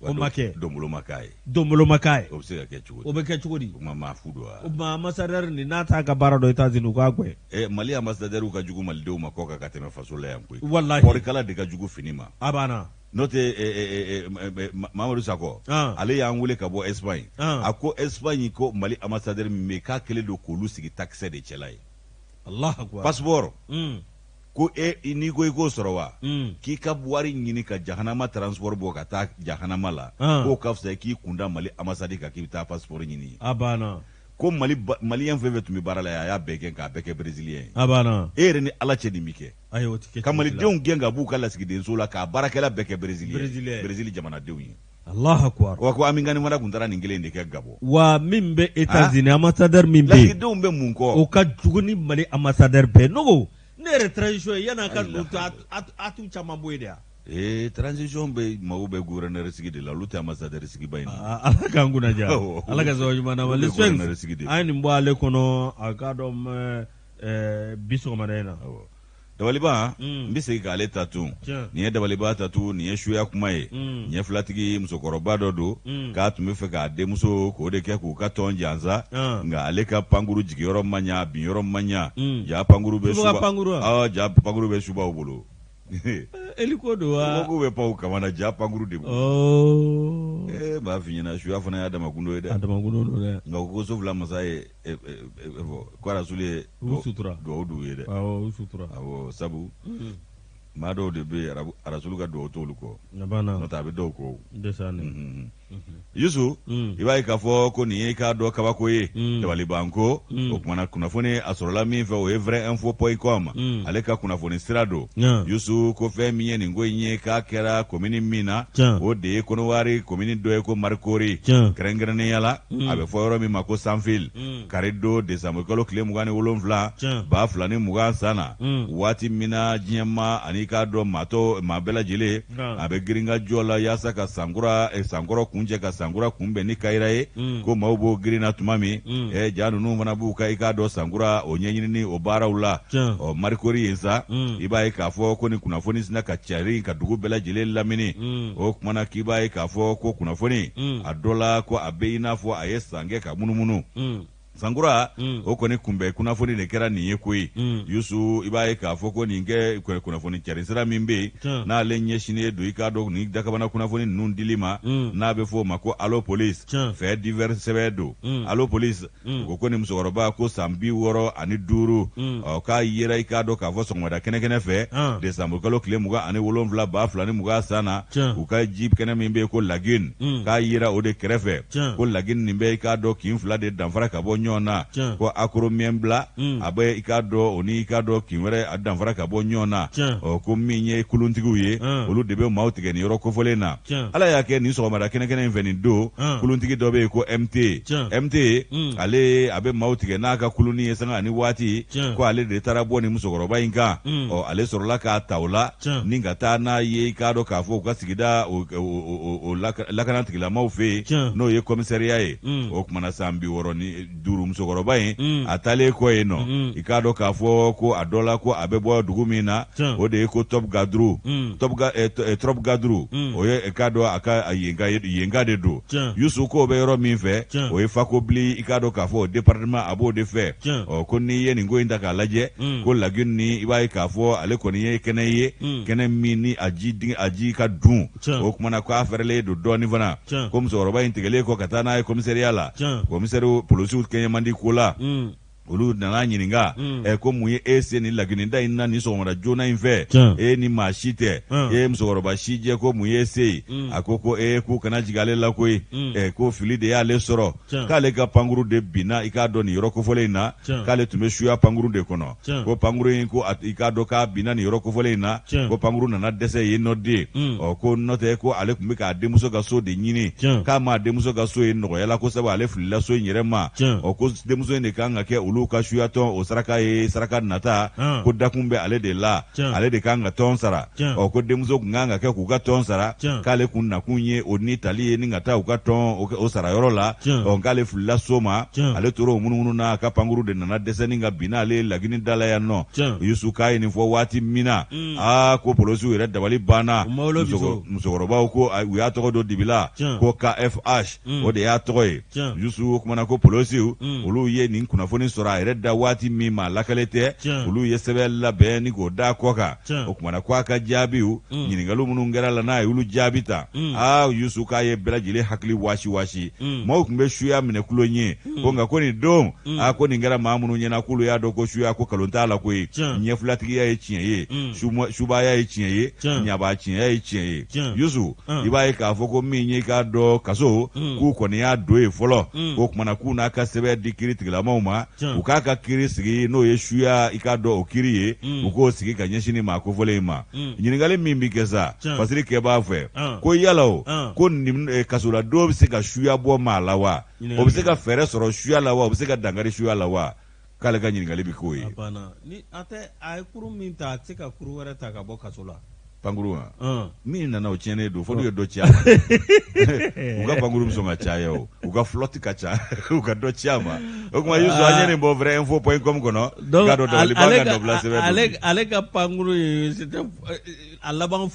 o ma kɛ donbolo ma k'a ye donbolo ma k'a ye o bɛ se ka kɛ cogo di o bɛ kɛ cogo di o ma maa fu don wa o tuma ambassadeur nin n'a t'a ka baara dɔn États-Unis u k'a gɛn eh, Mali ambassadeur ka jugu malidenw ma kɔkan ka tɛmɛ faso la yan koyi walahi kɔɔrikala de ka jugu fini ma a banna n'o tɛ eh, eh, Mamadu Sakɔ ale y'an wele ka bɔ Espagne a ko Espagne ko Mali ambassadeur min bɛ yen k'a kɛlen don k'olu sigi takisɛ de cɛla ye Allahu akbar passeport ko e n'i ko i k'o sɔrɔ wa mm. k'i ka wari ɲini ka jahanama transport bɔ ka taa jahanama la ah. k'o ka fisa k'i kunda mali ambassade kan k'i bɛ taa passeport ɲini a banna ko mali maliyɛn fɛn fɛn tun bɛ baara la yan a y'a bɛɛ gɛn k'a bɛɛ kɛ brésilien ye a banna e yɛrɛ ni ala cɛ nin bɛ kɛ ayi o tɛ kɛ ka malidenw gɛn ka b'u ka lasigidenso la k'a baarakɛla bɛɛ kɛ brésilien brésil jamanadenw ye Allahu akbar wa ko Ami Kane fana tun taara nin kelen de kɛ Gabon wa min bɛ États-Unis ah. ambassadeur min bɛ yen lasigidenw bɛ mun kɔ o ka jugu ni Mali ambassadeur bɛɛ ne ko ne yɛrɛ transition ye yan'a ka don a t'u caman bɔ yen de wa ee transition bɛ mago bɛ gouverneur sigi de la olu tɛ ambassadeur sigiba in na ala k'an kunna diya ala ka sababu ɲuman d'an ma le Sphinx an ye nin bɔ ale kɔnɔ a k'a dɔn bi sɔgɔmada in na dabaliba mm. n bɛ segin k'ale ta tun nin ye dabaliba ta tun nin ye suya kuma ye mm. ɲɛ filatigi musokɔrɔba dɔ don mm. k'a tun bɛ fɛ k'a denmuso k'o de kɛ k'u ka tɔn jansa ah. nka ale ka pankuru jigiyɔrɔ ma ɲa binyɔrɔ ma ɲa ja pankuru bɛ suba ja pankuru bɛ subaw bolo hélico don wa k'u bɛ pan u kama na ja pankuru de bolo oh. ee b'a f'i ɲɛna suya fana y'a dama gundo ye dɛ a dama gundo don dɛ nka ko so fila masa ye ko arasulu ye sutura dugawu d'u ye dɛ awɔ u sutura awɔ sabu maa dɔw de bɛ yen arasulu ka dugawu t'olu kɔ n'o tɛ a bɛ dɔw kɔ Yusu i b'a ye k'a fɔ ko nin ye i k'a dɔn kabako ye dabalibanko o kumana kunnafoni a sɔrɔla min fɛ o ye vrai info point com ale ka kunnafoni sira don Yusu ko fɛn min ye nin ko in ye k'a kɛra komini min na o de ye Kɔnɔwari komini dɔ ye ko Marikori kɛrɛnkɛrɛnnenya la a bɛ fɔ yɔrɔ min ma ko Sanfil kari don desanburu kalo tile 27 2020 san na waati min na diɲɛmaa ani k'a dɔn maa tɔ maa bɛɛ lajɛlen a bɛ girinkajɔ la yaasa ka sankura sankɔrɔ kuncɛ ka sankura kunbɛn ni kayira ye ko maaw b'o girin na tuma min ja ninnu fana b'u ka i k'a dɔn sankura o ɲɛɲinini o baaraw la ɔ Marikori yen sa i b'a ye k'a fɔ ko ni kunnafoni sinna ka cari ka dugu bɛɛ lajɛlen lamini o tuma na k'i b'a ye k'a fɔ ko kunnafoni a dɔ la ko a bɛ i n'a fɔ a ye san kɛ ka munumunu sankura o kɔni kunbɛn kunnafoni de kɛra nin ye koyi Yusu i b'a ye k'a fɔ ko nin kɛ kunnafoni cari sira min bɛ yen n'ale ɲɛsinnen don i k'a dɔn nin dakabana kunnafoni ninnu dili ma n'a bɛ fɔ o ma ko allo police fait divers sɛbɛn don allo police u ko ko nin musokɔrɔba ko san 65 ɔ k'a yera i k'a dɔn k'a fɔ sɔgɔmada kɛnɛkɛnɛ fɛ desanburu kalo tile 27 2020 san na u ka ji kɛnɛ min bɛ yen ko lagune k'a yera o de kɛrɛfɛ ko lagune nin bɛ i k'a dɔn kin fila de danfara ka bɔ ɲɔgɔn na ko Akoromiɛnbila a bɛ i k'a dɔn o ni i k'a dɔn kin wɛrɛ a danfara ka bɔ ɲɔgɔn na ɔ ko min ye kuluntigiw ye olu de bɛ maaw tigɛ nin yɔrɔ kofɔlen na ala y'a kɛ nin sɔgɔmada kɛnɛkɛnɛ in fɛ nin don kuluntigi dɔ bɛ yen ko mt mt ale a bɛ maaw tigɛ n'a ka kuluni ye sanga ani waati ko ale de taara bɔ nin musokɔrɔba in kan ɔ ale sɔrɔla k'a ta o la ni ka taa n'a ye i k'a dɔn k'a fɔ u ka sigida o lakana tigilamaw fɛ yen n'o ye kɔmisariya ye o kumana san 65 musokɔrɔba in a taalen kɔ yen nɔ i k'a dɔn k'a fɔ ko a dɔ la ko a bɛ bɔ dugu min na o de ye ko Tɔpgaduru Tɔpgaduru o ye i k'a dɔn a ka yenka de don Yusu k'o bɛ yɔrɔ min fɛ o ye Fakobili i k'a dɔn k'a fɔ o département a b'o de fɛ ɔ ko n'i ye nin ko in ta k'a lajɛ ko lagine nin i b'a ye k'a fɔ ale kɔni ye kɛnɛ ye kɛnɛ min ni a ji ka dun o kumana ko a fɛrɛlen don dɔɔnin fana ko musokɔrɔba in tigɛlen kɔ ka taa n'a ye komisariya la komisɛriw polisiw kɛɲɛ man di ko la olu nana ɲininka ɛ ko mun ye e se nin lagine da in na nin sɔgɔmada joona in fɛ e ni maa si tɛ e musokɔrɔba si jɛ ko mun ye se yen a ko ko e k'u kana jigin ale la koyi ɛ ko fili de y'ale sɔrɔ k'ale ka pankuru de binna i k'a dɔn nin yɔrɔ kofɔlen in na k'ale tun bɛ suya pankuru de kɔnɔ ko pankuru in ko i k'a dɔn k'a binna nin yɔrɔ kofɔlen in na ko pankuru nana dɛsɛ yen nɔ de ɔ ko n'o tɛ ko ale tun bɛ k'a denmuso ka so de ɲini k'a ma denmuso ka so ye nɔgɔya la ko sabu ale filila so in yɛrɛ ma ɔ ko denmuso in de kan ka kɛ olu ka suyatɔn o saraka ye saraka nata ko dakun bɛ ale de la ale de kan ka tɔn sara ɔ ko denmuso tun kan ka kɛ k'u ka tɔn sara k'ale kun nakun ye o ni tali ye ni ka taa u ka tɔn o sara yɔrɔ la ɔ k'ale filila so ma ale tora o munumunu na a ka pankuru de nana dɛsɛ ni ka bin n'ale ye lagini da la yan nɔ Yusu k'a ye nin fɔ waati min na aa ko polosiw yɛrɛ dabali banna musokɔrɔbaw ko u y'a tɔgɔ don dibi la ko KFH o de y'a tɔgɔ ye Yusu o kumana ko polosiw olu ye nin kunnafoni sɔrɔ a yɛrɛ da waati min maa lakale tɛ olu ye sɛbɛn labɛn ni k'o da kɔ kan o kumana ko a ka jaabiw ɲininkaliw minnu kɛra la n'a ye olu jaabi ta aa Yusu k'a ye bɛɛ lajɛlen hakili waasi waasi maaw tun bɛ suya minɛ tulon ye ko nka ko nin don aa ko nin kɛra maa minnu ɲɛna k'olu y'a dɔn ko suya ko kalon t'a la koyi ɲɛfilatigiya ye tiɲɛ ye subaaya ye tiɲɛ ye ɲabaa tiɲɛya ye tiɲɛ ye Yusu i b'a ye k'a fɔ ko min ye k'a dɔn kaso k'u kɔni y'a don yen fɔlɔ k'o kumana k'u n'a ka sɛbɛn di kiri tigilamaw ma u k'a ka kiri sigi n'o ye suya i k'a dɔn o kiri ye u k'o sigi ka ɲɛsin nin maa kofɔlen in ma ɲininkali min bɛ kɛ sa fasiri kɛbaa fɛ ko yala o ko nin kasoladon bɛ se ka suya bɔ maa la wa o bɛ se ka fɛɛrɛ sɔrɔ suya la wa o bɛ se ka dankari suya la wa k'ale ka ɲininkali bɛ k'o ye. A banna ni a tɛ a ye kurun min ta a tɛ se ka kurun wɛrɛ ta ka bɔ kaso la. Pankuru wa? Min nana o tiɲɛnen don fo n'u ye dɔ ci a ma. U ka pankuru bɛ sɔn ka caya o u ka flotte ka ca u ka dɔ ci a ma o tuma Yusu an ye nin bɔ vrai info point com kɔnɔ. Donc k'a dɔn dabaliban ka nɔbila sɛbɛn don bi. Ale ka pankuru in c'était a laban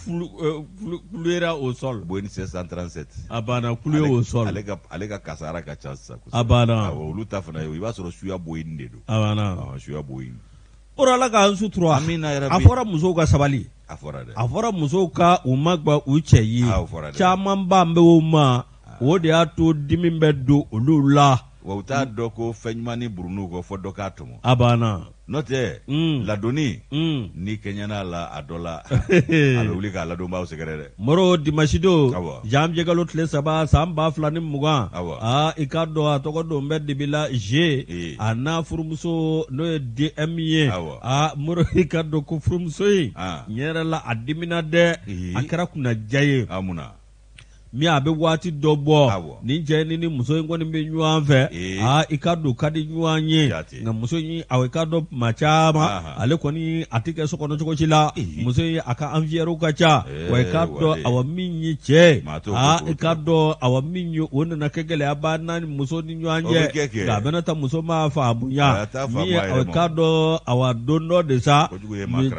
clouera au sol. Boeing 737. A banna cloué au sol. Ale ka ale ka kasara ka ca sisan kosɛbɛ. A banna. Awɔ olu ta fana ye i b'a sɔrɔ suya Boeing de don. A banna. Awɔ suya Boeing. O ala k'an sutura. Amina yarabi. A fɔra musow ka sabali. A fɔra dɛ. A fɔra musow ka u magwan u cɛ ye. A fɔra dɛ. Camanba bɛ o ma o de y'a to dimi bɛ don olu la. Wa u t'a dɔn ko fɛn ɲuman ni burunun kɔ fɔ dɔ k'a tɔmɔ. A banna. N'o tɛ ladonni n'i kɛɲɛna a la a dɔ la a bɛ wuli k'a ladonbaaw sɛgɛrɛ dɛ. Moro dimanche don janvier kalo tile 3 san 2020 aa i k'a dɔn a tɔgɔ don bɛ dibi la G a n'a furumuso n'o ye DM ye aa Moro i k'a dɔn ko furumuso in tiɲɛ yɛrɛ la a dimina dɛ a kɛra kunnaja ye. Min a bɛ waati dɔ bɔ nin cɛ ni ni muso in kɔni bɛ ɲɔgɔn fɛ aa i k'a dɔn ka di ɲɔgɔn ye nka muso in a i k'a dɔn tuma caman ale kɔni a tɛ kɛ so kɔnɔ cogo si la muso in a ka affaires ka ca wa i k'a dɔn awa min ye cɛ aa i k'a dɔn awa min ye o nana kɛ gɛlɛyaba n'a ni muso ni ɲɔgɔn cɛ nka a bɛna ta muso m'a faamuya min ye i k'a dɔn awa don dɔ de sa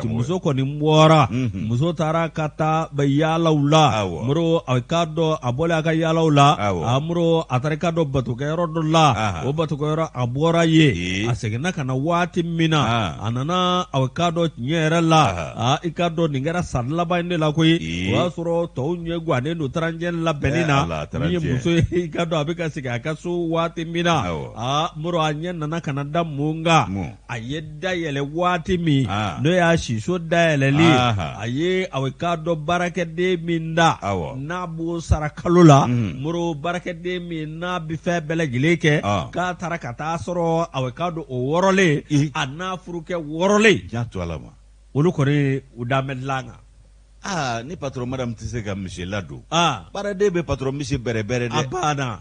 muso kɔni bɔra muso taara ka taa yaalaw la Moro a k'a dɔn a bɔlen a ka yaalaw la a Moro a taara i k'a dɔn batokɛyɔrɔ dɔ la o batokɛyɔrɔ a bɔra yen a seginna ka na waati min na a nana a k'a dɔn tiɲɛ yɛrɛ la aa i k'a dɔn nin kɛra san laban in de la koyi o y'a sɔrɔ tɔw ɲɛ gannen don trantiɲɛ labɛnni na min ye muso ye i k'a dɔn a bɛ ka segin a ka so waati min na aa Moro a ɲɛ nana ka na da mun kan a ye da yɛlɛ waati min n'o y'a siso dayɛlɛli a ye a k'a dɔn baarakɛden min da n'a b'o sara kalo la Moro baarakɛden min n'a bɛ fɛn bɛɛ lajɛlen kɛ Ah. k'a taara ka taa sɔrɔ a k'a dɔn o wɔrɔlen I. a n'a furukɛ wɔrɔlen Jan to ala ma olu kɔni u dan bɛ dilan kan aa ni patron madame tɛ se ka monsieur ladon aa baaraden bɛ patron monsieur bɛrɛbɛrɛ a dɛ banna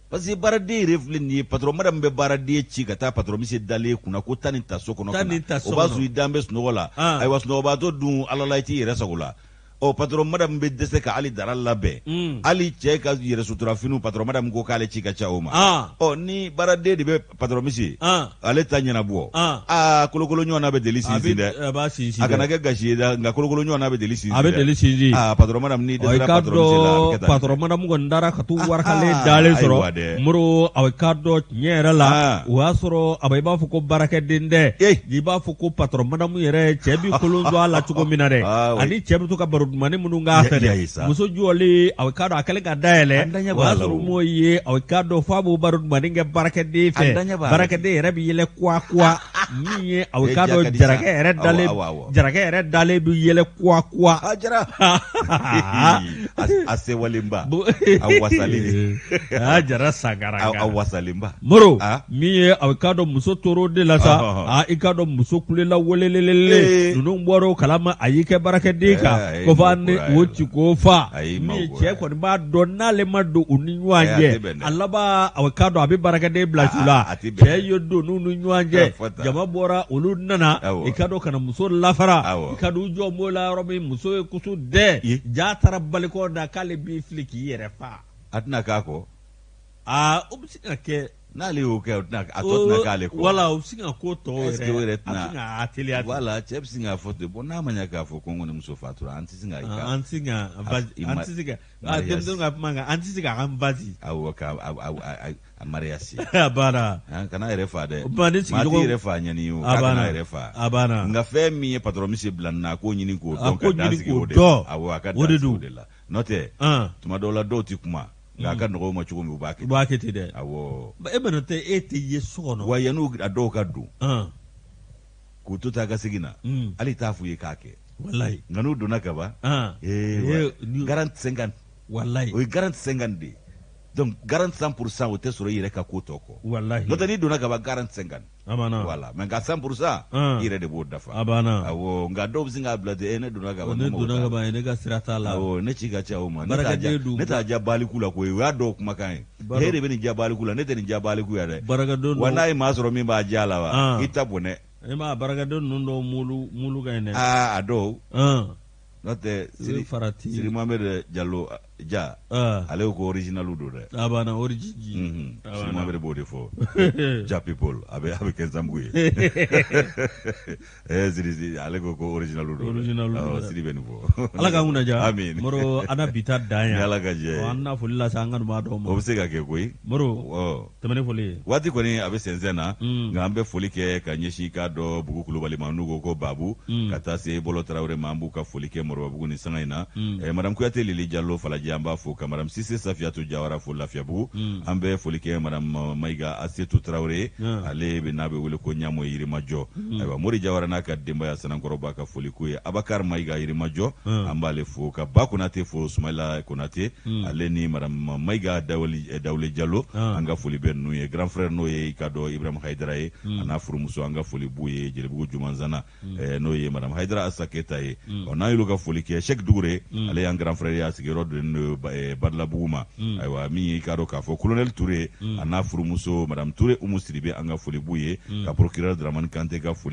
parce que baaraden yɛrɛ filɛ nin ye patron madame bɛ baaraden ci ka taa patron monsieur dalen kunna ko taa nin ta so kɔnɔ Taa ka na. nin ta so o b'a kɔnɔ. sɔrɔ i dan bɛ sunɔgɔ la Ah. ayiwa sunɔgɔbaatɔ dun ala la i t'i yɛrɛ sago la ɔ patron madame bɛ dɛsɛ ka hali dara labɛn hali cɛ ka yɛrɛ sutura finiw patron madame ko k'ale ci ka ca o ma Ah. ɔ ni baaraden de bɛ patron monsieur Ah. ale ta ɲɛnabɔ Ah. aa kolokolo ɲɔgɔn na bɛ deli a sinsin bɛ dɛ a b'a sinsin a dɛ. kana kɛ gasi ye dɛ nka kolokolo ɲɔgɔn na bɛ deli sinsin a bɛ dɛ. deli sinsin aa patron madame n'i Ɔ, i dɛsɛra k'a patron monsieur la a bɛ dɔn kɛ tan patron madame kɔni taara ka t'u warakalen Ah, dalen sɔrɔ ayiwa dɛ. Moro a k'a dɔn tiɲɛ yɛrɛ la Ah. o y'a sɔrɔ a i b'a fɔ ko baarakɛden tɛ Eh. i b'a fɔ ko patron madame yɛrɛ cɛ bi kolon don a la cogo min na dɛ Ah, oui. ani cɛ bɛ to ka baro dumanni minnu k'a fɛ Ya- ya ye dɛ sa. muso jɔlen a k'a dɔn a kɛlen ka dayɛlɛ An daɲɛ o y'a b'a la sɔrɔ o. m'o ye a k'a dɔn f'a b'o baro dumanni kɛ baarakɛden fɛ An daɲɛ b'a la. baarakɛden yɛrɛ bɛ yɛlɛ kuwa kuwa min ye a Eh, k'a ja dɔn ka di sa. jarakɛ yɛrɛ Awɔ, dalen awɔ, awɔ. jarakɛ yɛrɛ dalen bɛ yɛlɛ kuwa kuwa a jara a sewalenba Bo- a wasalen a jara sankara a wasalenba Moro Ah. min ye a k'a dɔn muso tor'o de la sa Ɔhɔhɔ. a i k'a dɔn muso kulela welelelele Ee. ninnu bɔra o kalama a y'i kɛ baarakɛden kan Eh, a y'i ko fa mago ni bɔra a o yɛrɛ ci la. k'o fa A y'i min ye mago cɛ bɔra a kɔni b'a dɔn n'ale ma don u ni ɲɔgɔn Eh, a cɛ tɛ bɛn dɛ. a laban a k'a dɔn a bɛ baarakɛden bila su la A- a tɛ bɛn. cɛ ye don n'u ni ɲɔgɔn cɛ Eh, fɔ tan. jama bɔra olu nana Awɔ. i k'a dɔn ka na muso lafara Awɔ. i k'a dɔn u jɔ m'o la yɔrɔ min muso ye kusu dɛ Ye. ja taara balikɔ da k'ale b'i fili k'i yɛrɛ fa a tɛna k'a kɔ aa o bɛ se ka kɛ n'ale y'o kɛ o tɛna a tɔ tɛna k'ale kɔ wala o bɛ se ka ko tɔ Est-ce que o yɛrɛ a bɛ tɛna se ka teliya ten. voilà cɛ bɛ sin k'a fɔ ten bon n'a ma ɲɛ k'a fɔ ko n kɔni muso fatura an tɛ sin ka an tɛ se ka i an ma- tɛ se ka mariage. denmisɛnw ka kuma kan an tɛ se ka an basi awɔ ka a mariage a banna kana yɛrɛ fa dɛ O tuma ne maa t'i sigiɲɔgɔn- yɛrɛ fa ɲɛni o A k'a kana banna. yɛrɛ fa A banna. nka fɛn min ye patron monsieur bila nin na a k'o ɲini k'o A dɔn k'o ka dan ɲini sigi k'o o de dɔn. la awɔ a ka O de dan sigi o don. de la n'o tɛ An. tuma dɔw la dɔw tɛ kuma nka a ka nɔgɔ u ma cogo min u b'a kɛ u b'a kɛ ten dɛ awɔ e mana tɛ e tɛ ye so kɔnɔ wa yan'u a dɔw ka don An. k'u to taa ka segin na Mm. hali t'a f'u ye k'a kɛ walayi nka n'u donna ka ban An. ee Eh, wa- garanti 50 walayi o ye garanti 50 de ye donc garanti 100% o tɛ sɔrɔ i yɛrɛ ka ko tɔ kɔ walayi n'o tɛ n'i donna ka ban garanti 50 a banna voilà mais nka 100% Ah. i yɛrɛ de b'o dafa a banna awɔ nka dɔw bɛ sin k'a bila ten e ne donna ka ban ne mago donna t'a ka la. ban ne ka sira t'a la awɔ ne ci ka ca o ma ne t'a Baarakɛden ja dun- ne t'a ja baliku la koyi o y'a dɔw kumakan ye Baara- e de bɛ nin ja baliku la ne tɛ nin ja baliku ya dɛ baarakɛden wa dɔw n'a ye maa sɔrɔ min b'a ja la wa Ah. i ta bɔnɛ e m'a baarakɛden ninnu dɔw mulu mulu ka ɲi dɛ aa a dɔw An. n'o tɛ I bɛ farati Siri Mohamed Jalo ja An. ale ko original don dɛ a banna origine A Siri banna. Mohamed b'o de fɔ ja people a bɛ kɛ zanbugu ye eh Siri Siri ale ko ko original don dɛ. Original don Awɔ, dɛ. Siri bɛ nin fɔ ala k'an kunna diya amin moro an na bi ta dan ni yan ala ka jɛ Ɔ, ye an na foli lase an kanubaa dɔw o ma bɛ se ka kɛ koyi moro ɔ tɛmɛ ni foli ye waati kɔni a bɛ sɛnsɛn na Mm. nka an bɛ foli kɛ ka ɲɛsin k'a dɔ bugu kulubali ma n'u ko ko babu ka taa se bɔlɔ tarawele ma an b'u ka foli kɛ moribabugu ni sanga in na Eh, madame kuyate lili jalo falajɛ an b'a fo ka madame sise safiyatu jawara fo lafiyabugu an bɛ foli kɛ madame mayiga asetu tarawele ale bɛ n'a bɛ wele ko ɲamo yirimajɔ ayiwa mori jawara n'a ka denbaya sanankɔrɔba ka foli k'u ye abakar mayiga yirimajɔ an b'ale fo ka ba konate fo sumayila konate ale ni madame mayiga dawuli eh, dawule jalo an ka foli bɛ ninnu ye grand frère n'o ye i ka dɔn ibrahim hayidara ye a n'a furumuso an ka foli b'u ye jelibugu jumanzana eh, n'o ye madame hayidara asa keyita ye ɔ n'an y'olu ka foli kɛ sɛki dugure ale y'an grand frère ye a sigiyɔrɔ donnen don eh, badalabugu ma ayiwa min ye i ka dɔn k'a fɔ colonel ture a n'a furumuso madame ture umu sidibe an ka foli b'u ye ka procureur dramani kante ka foli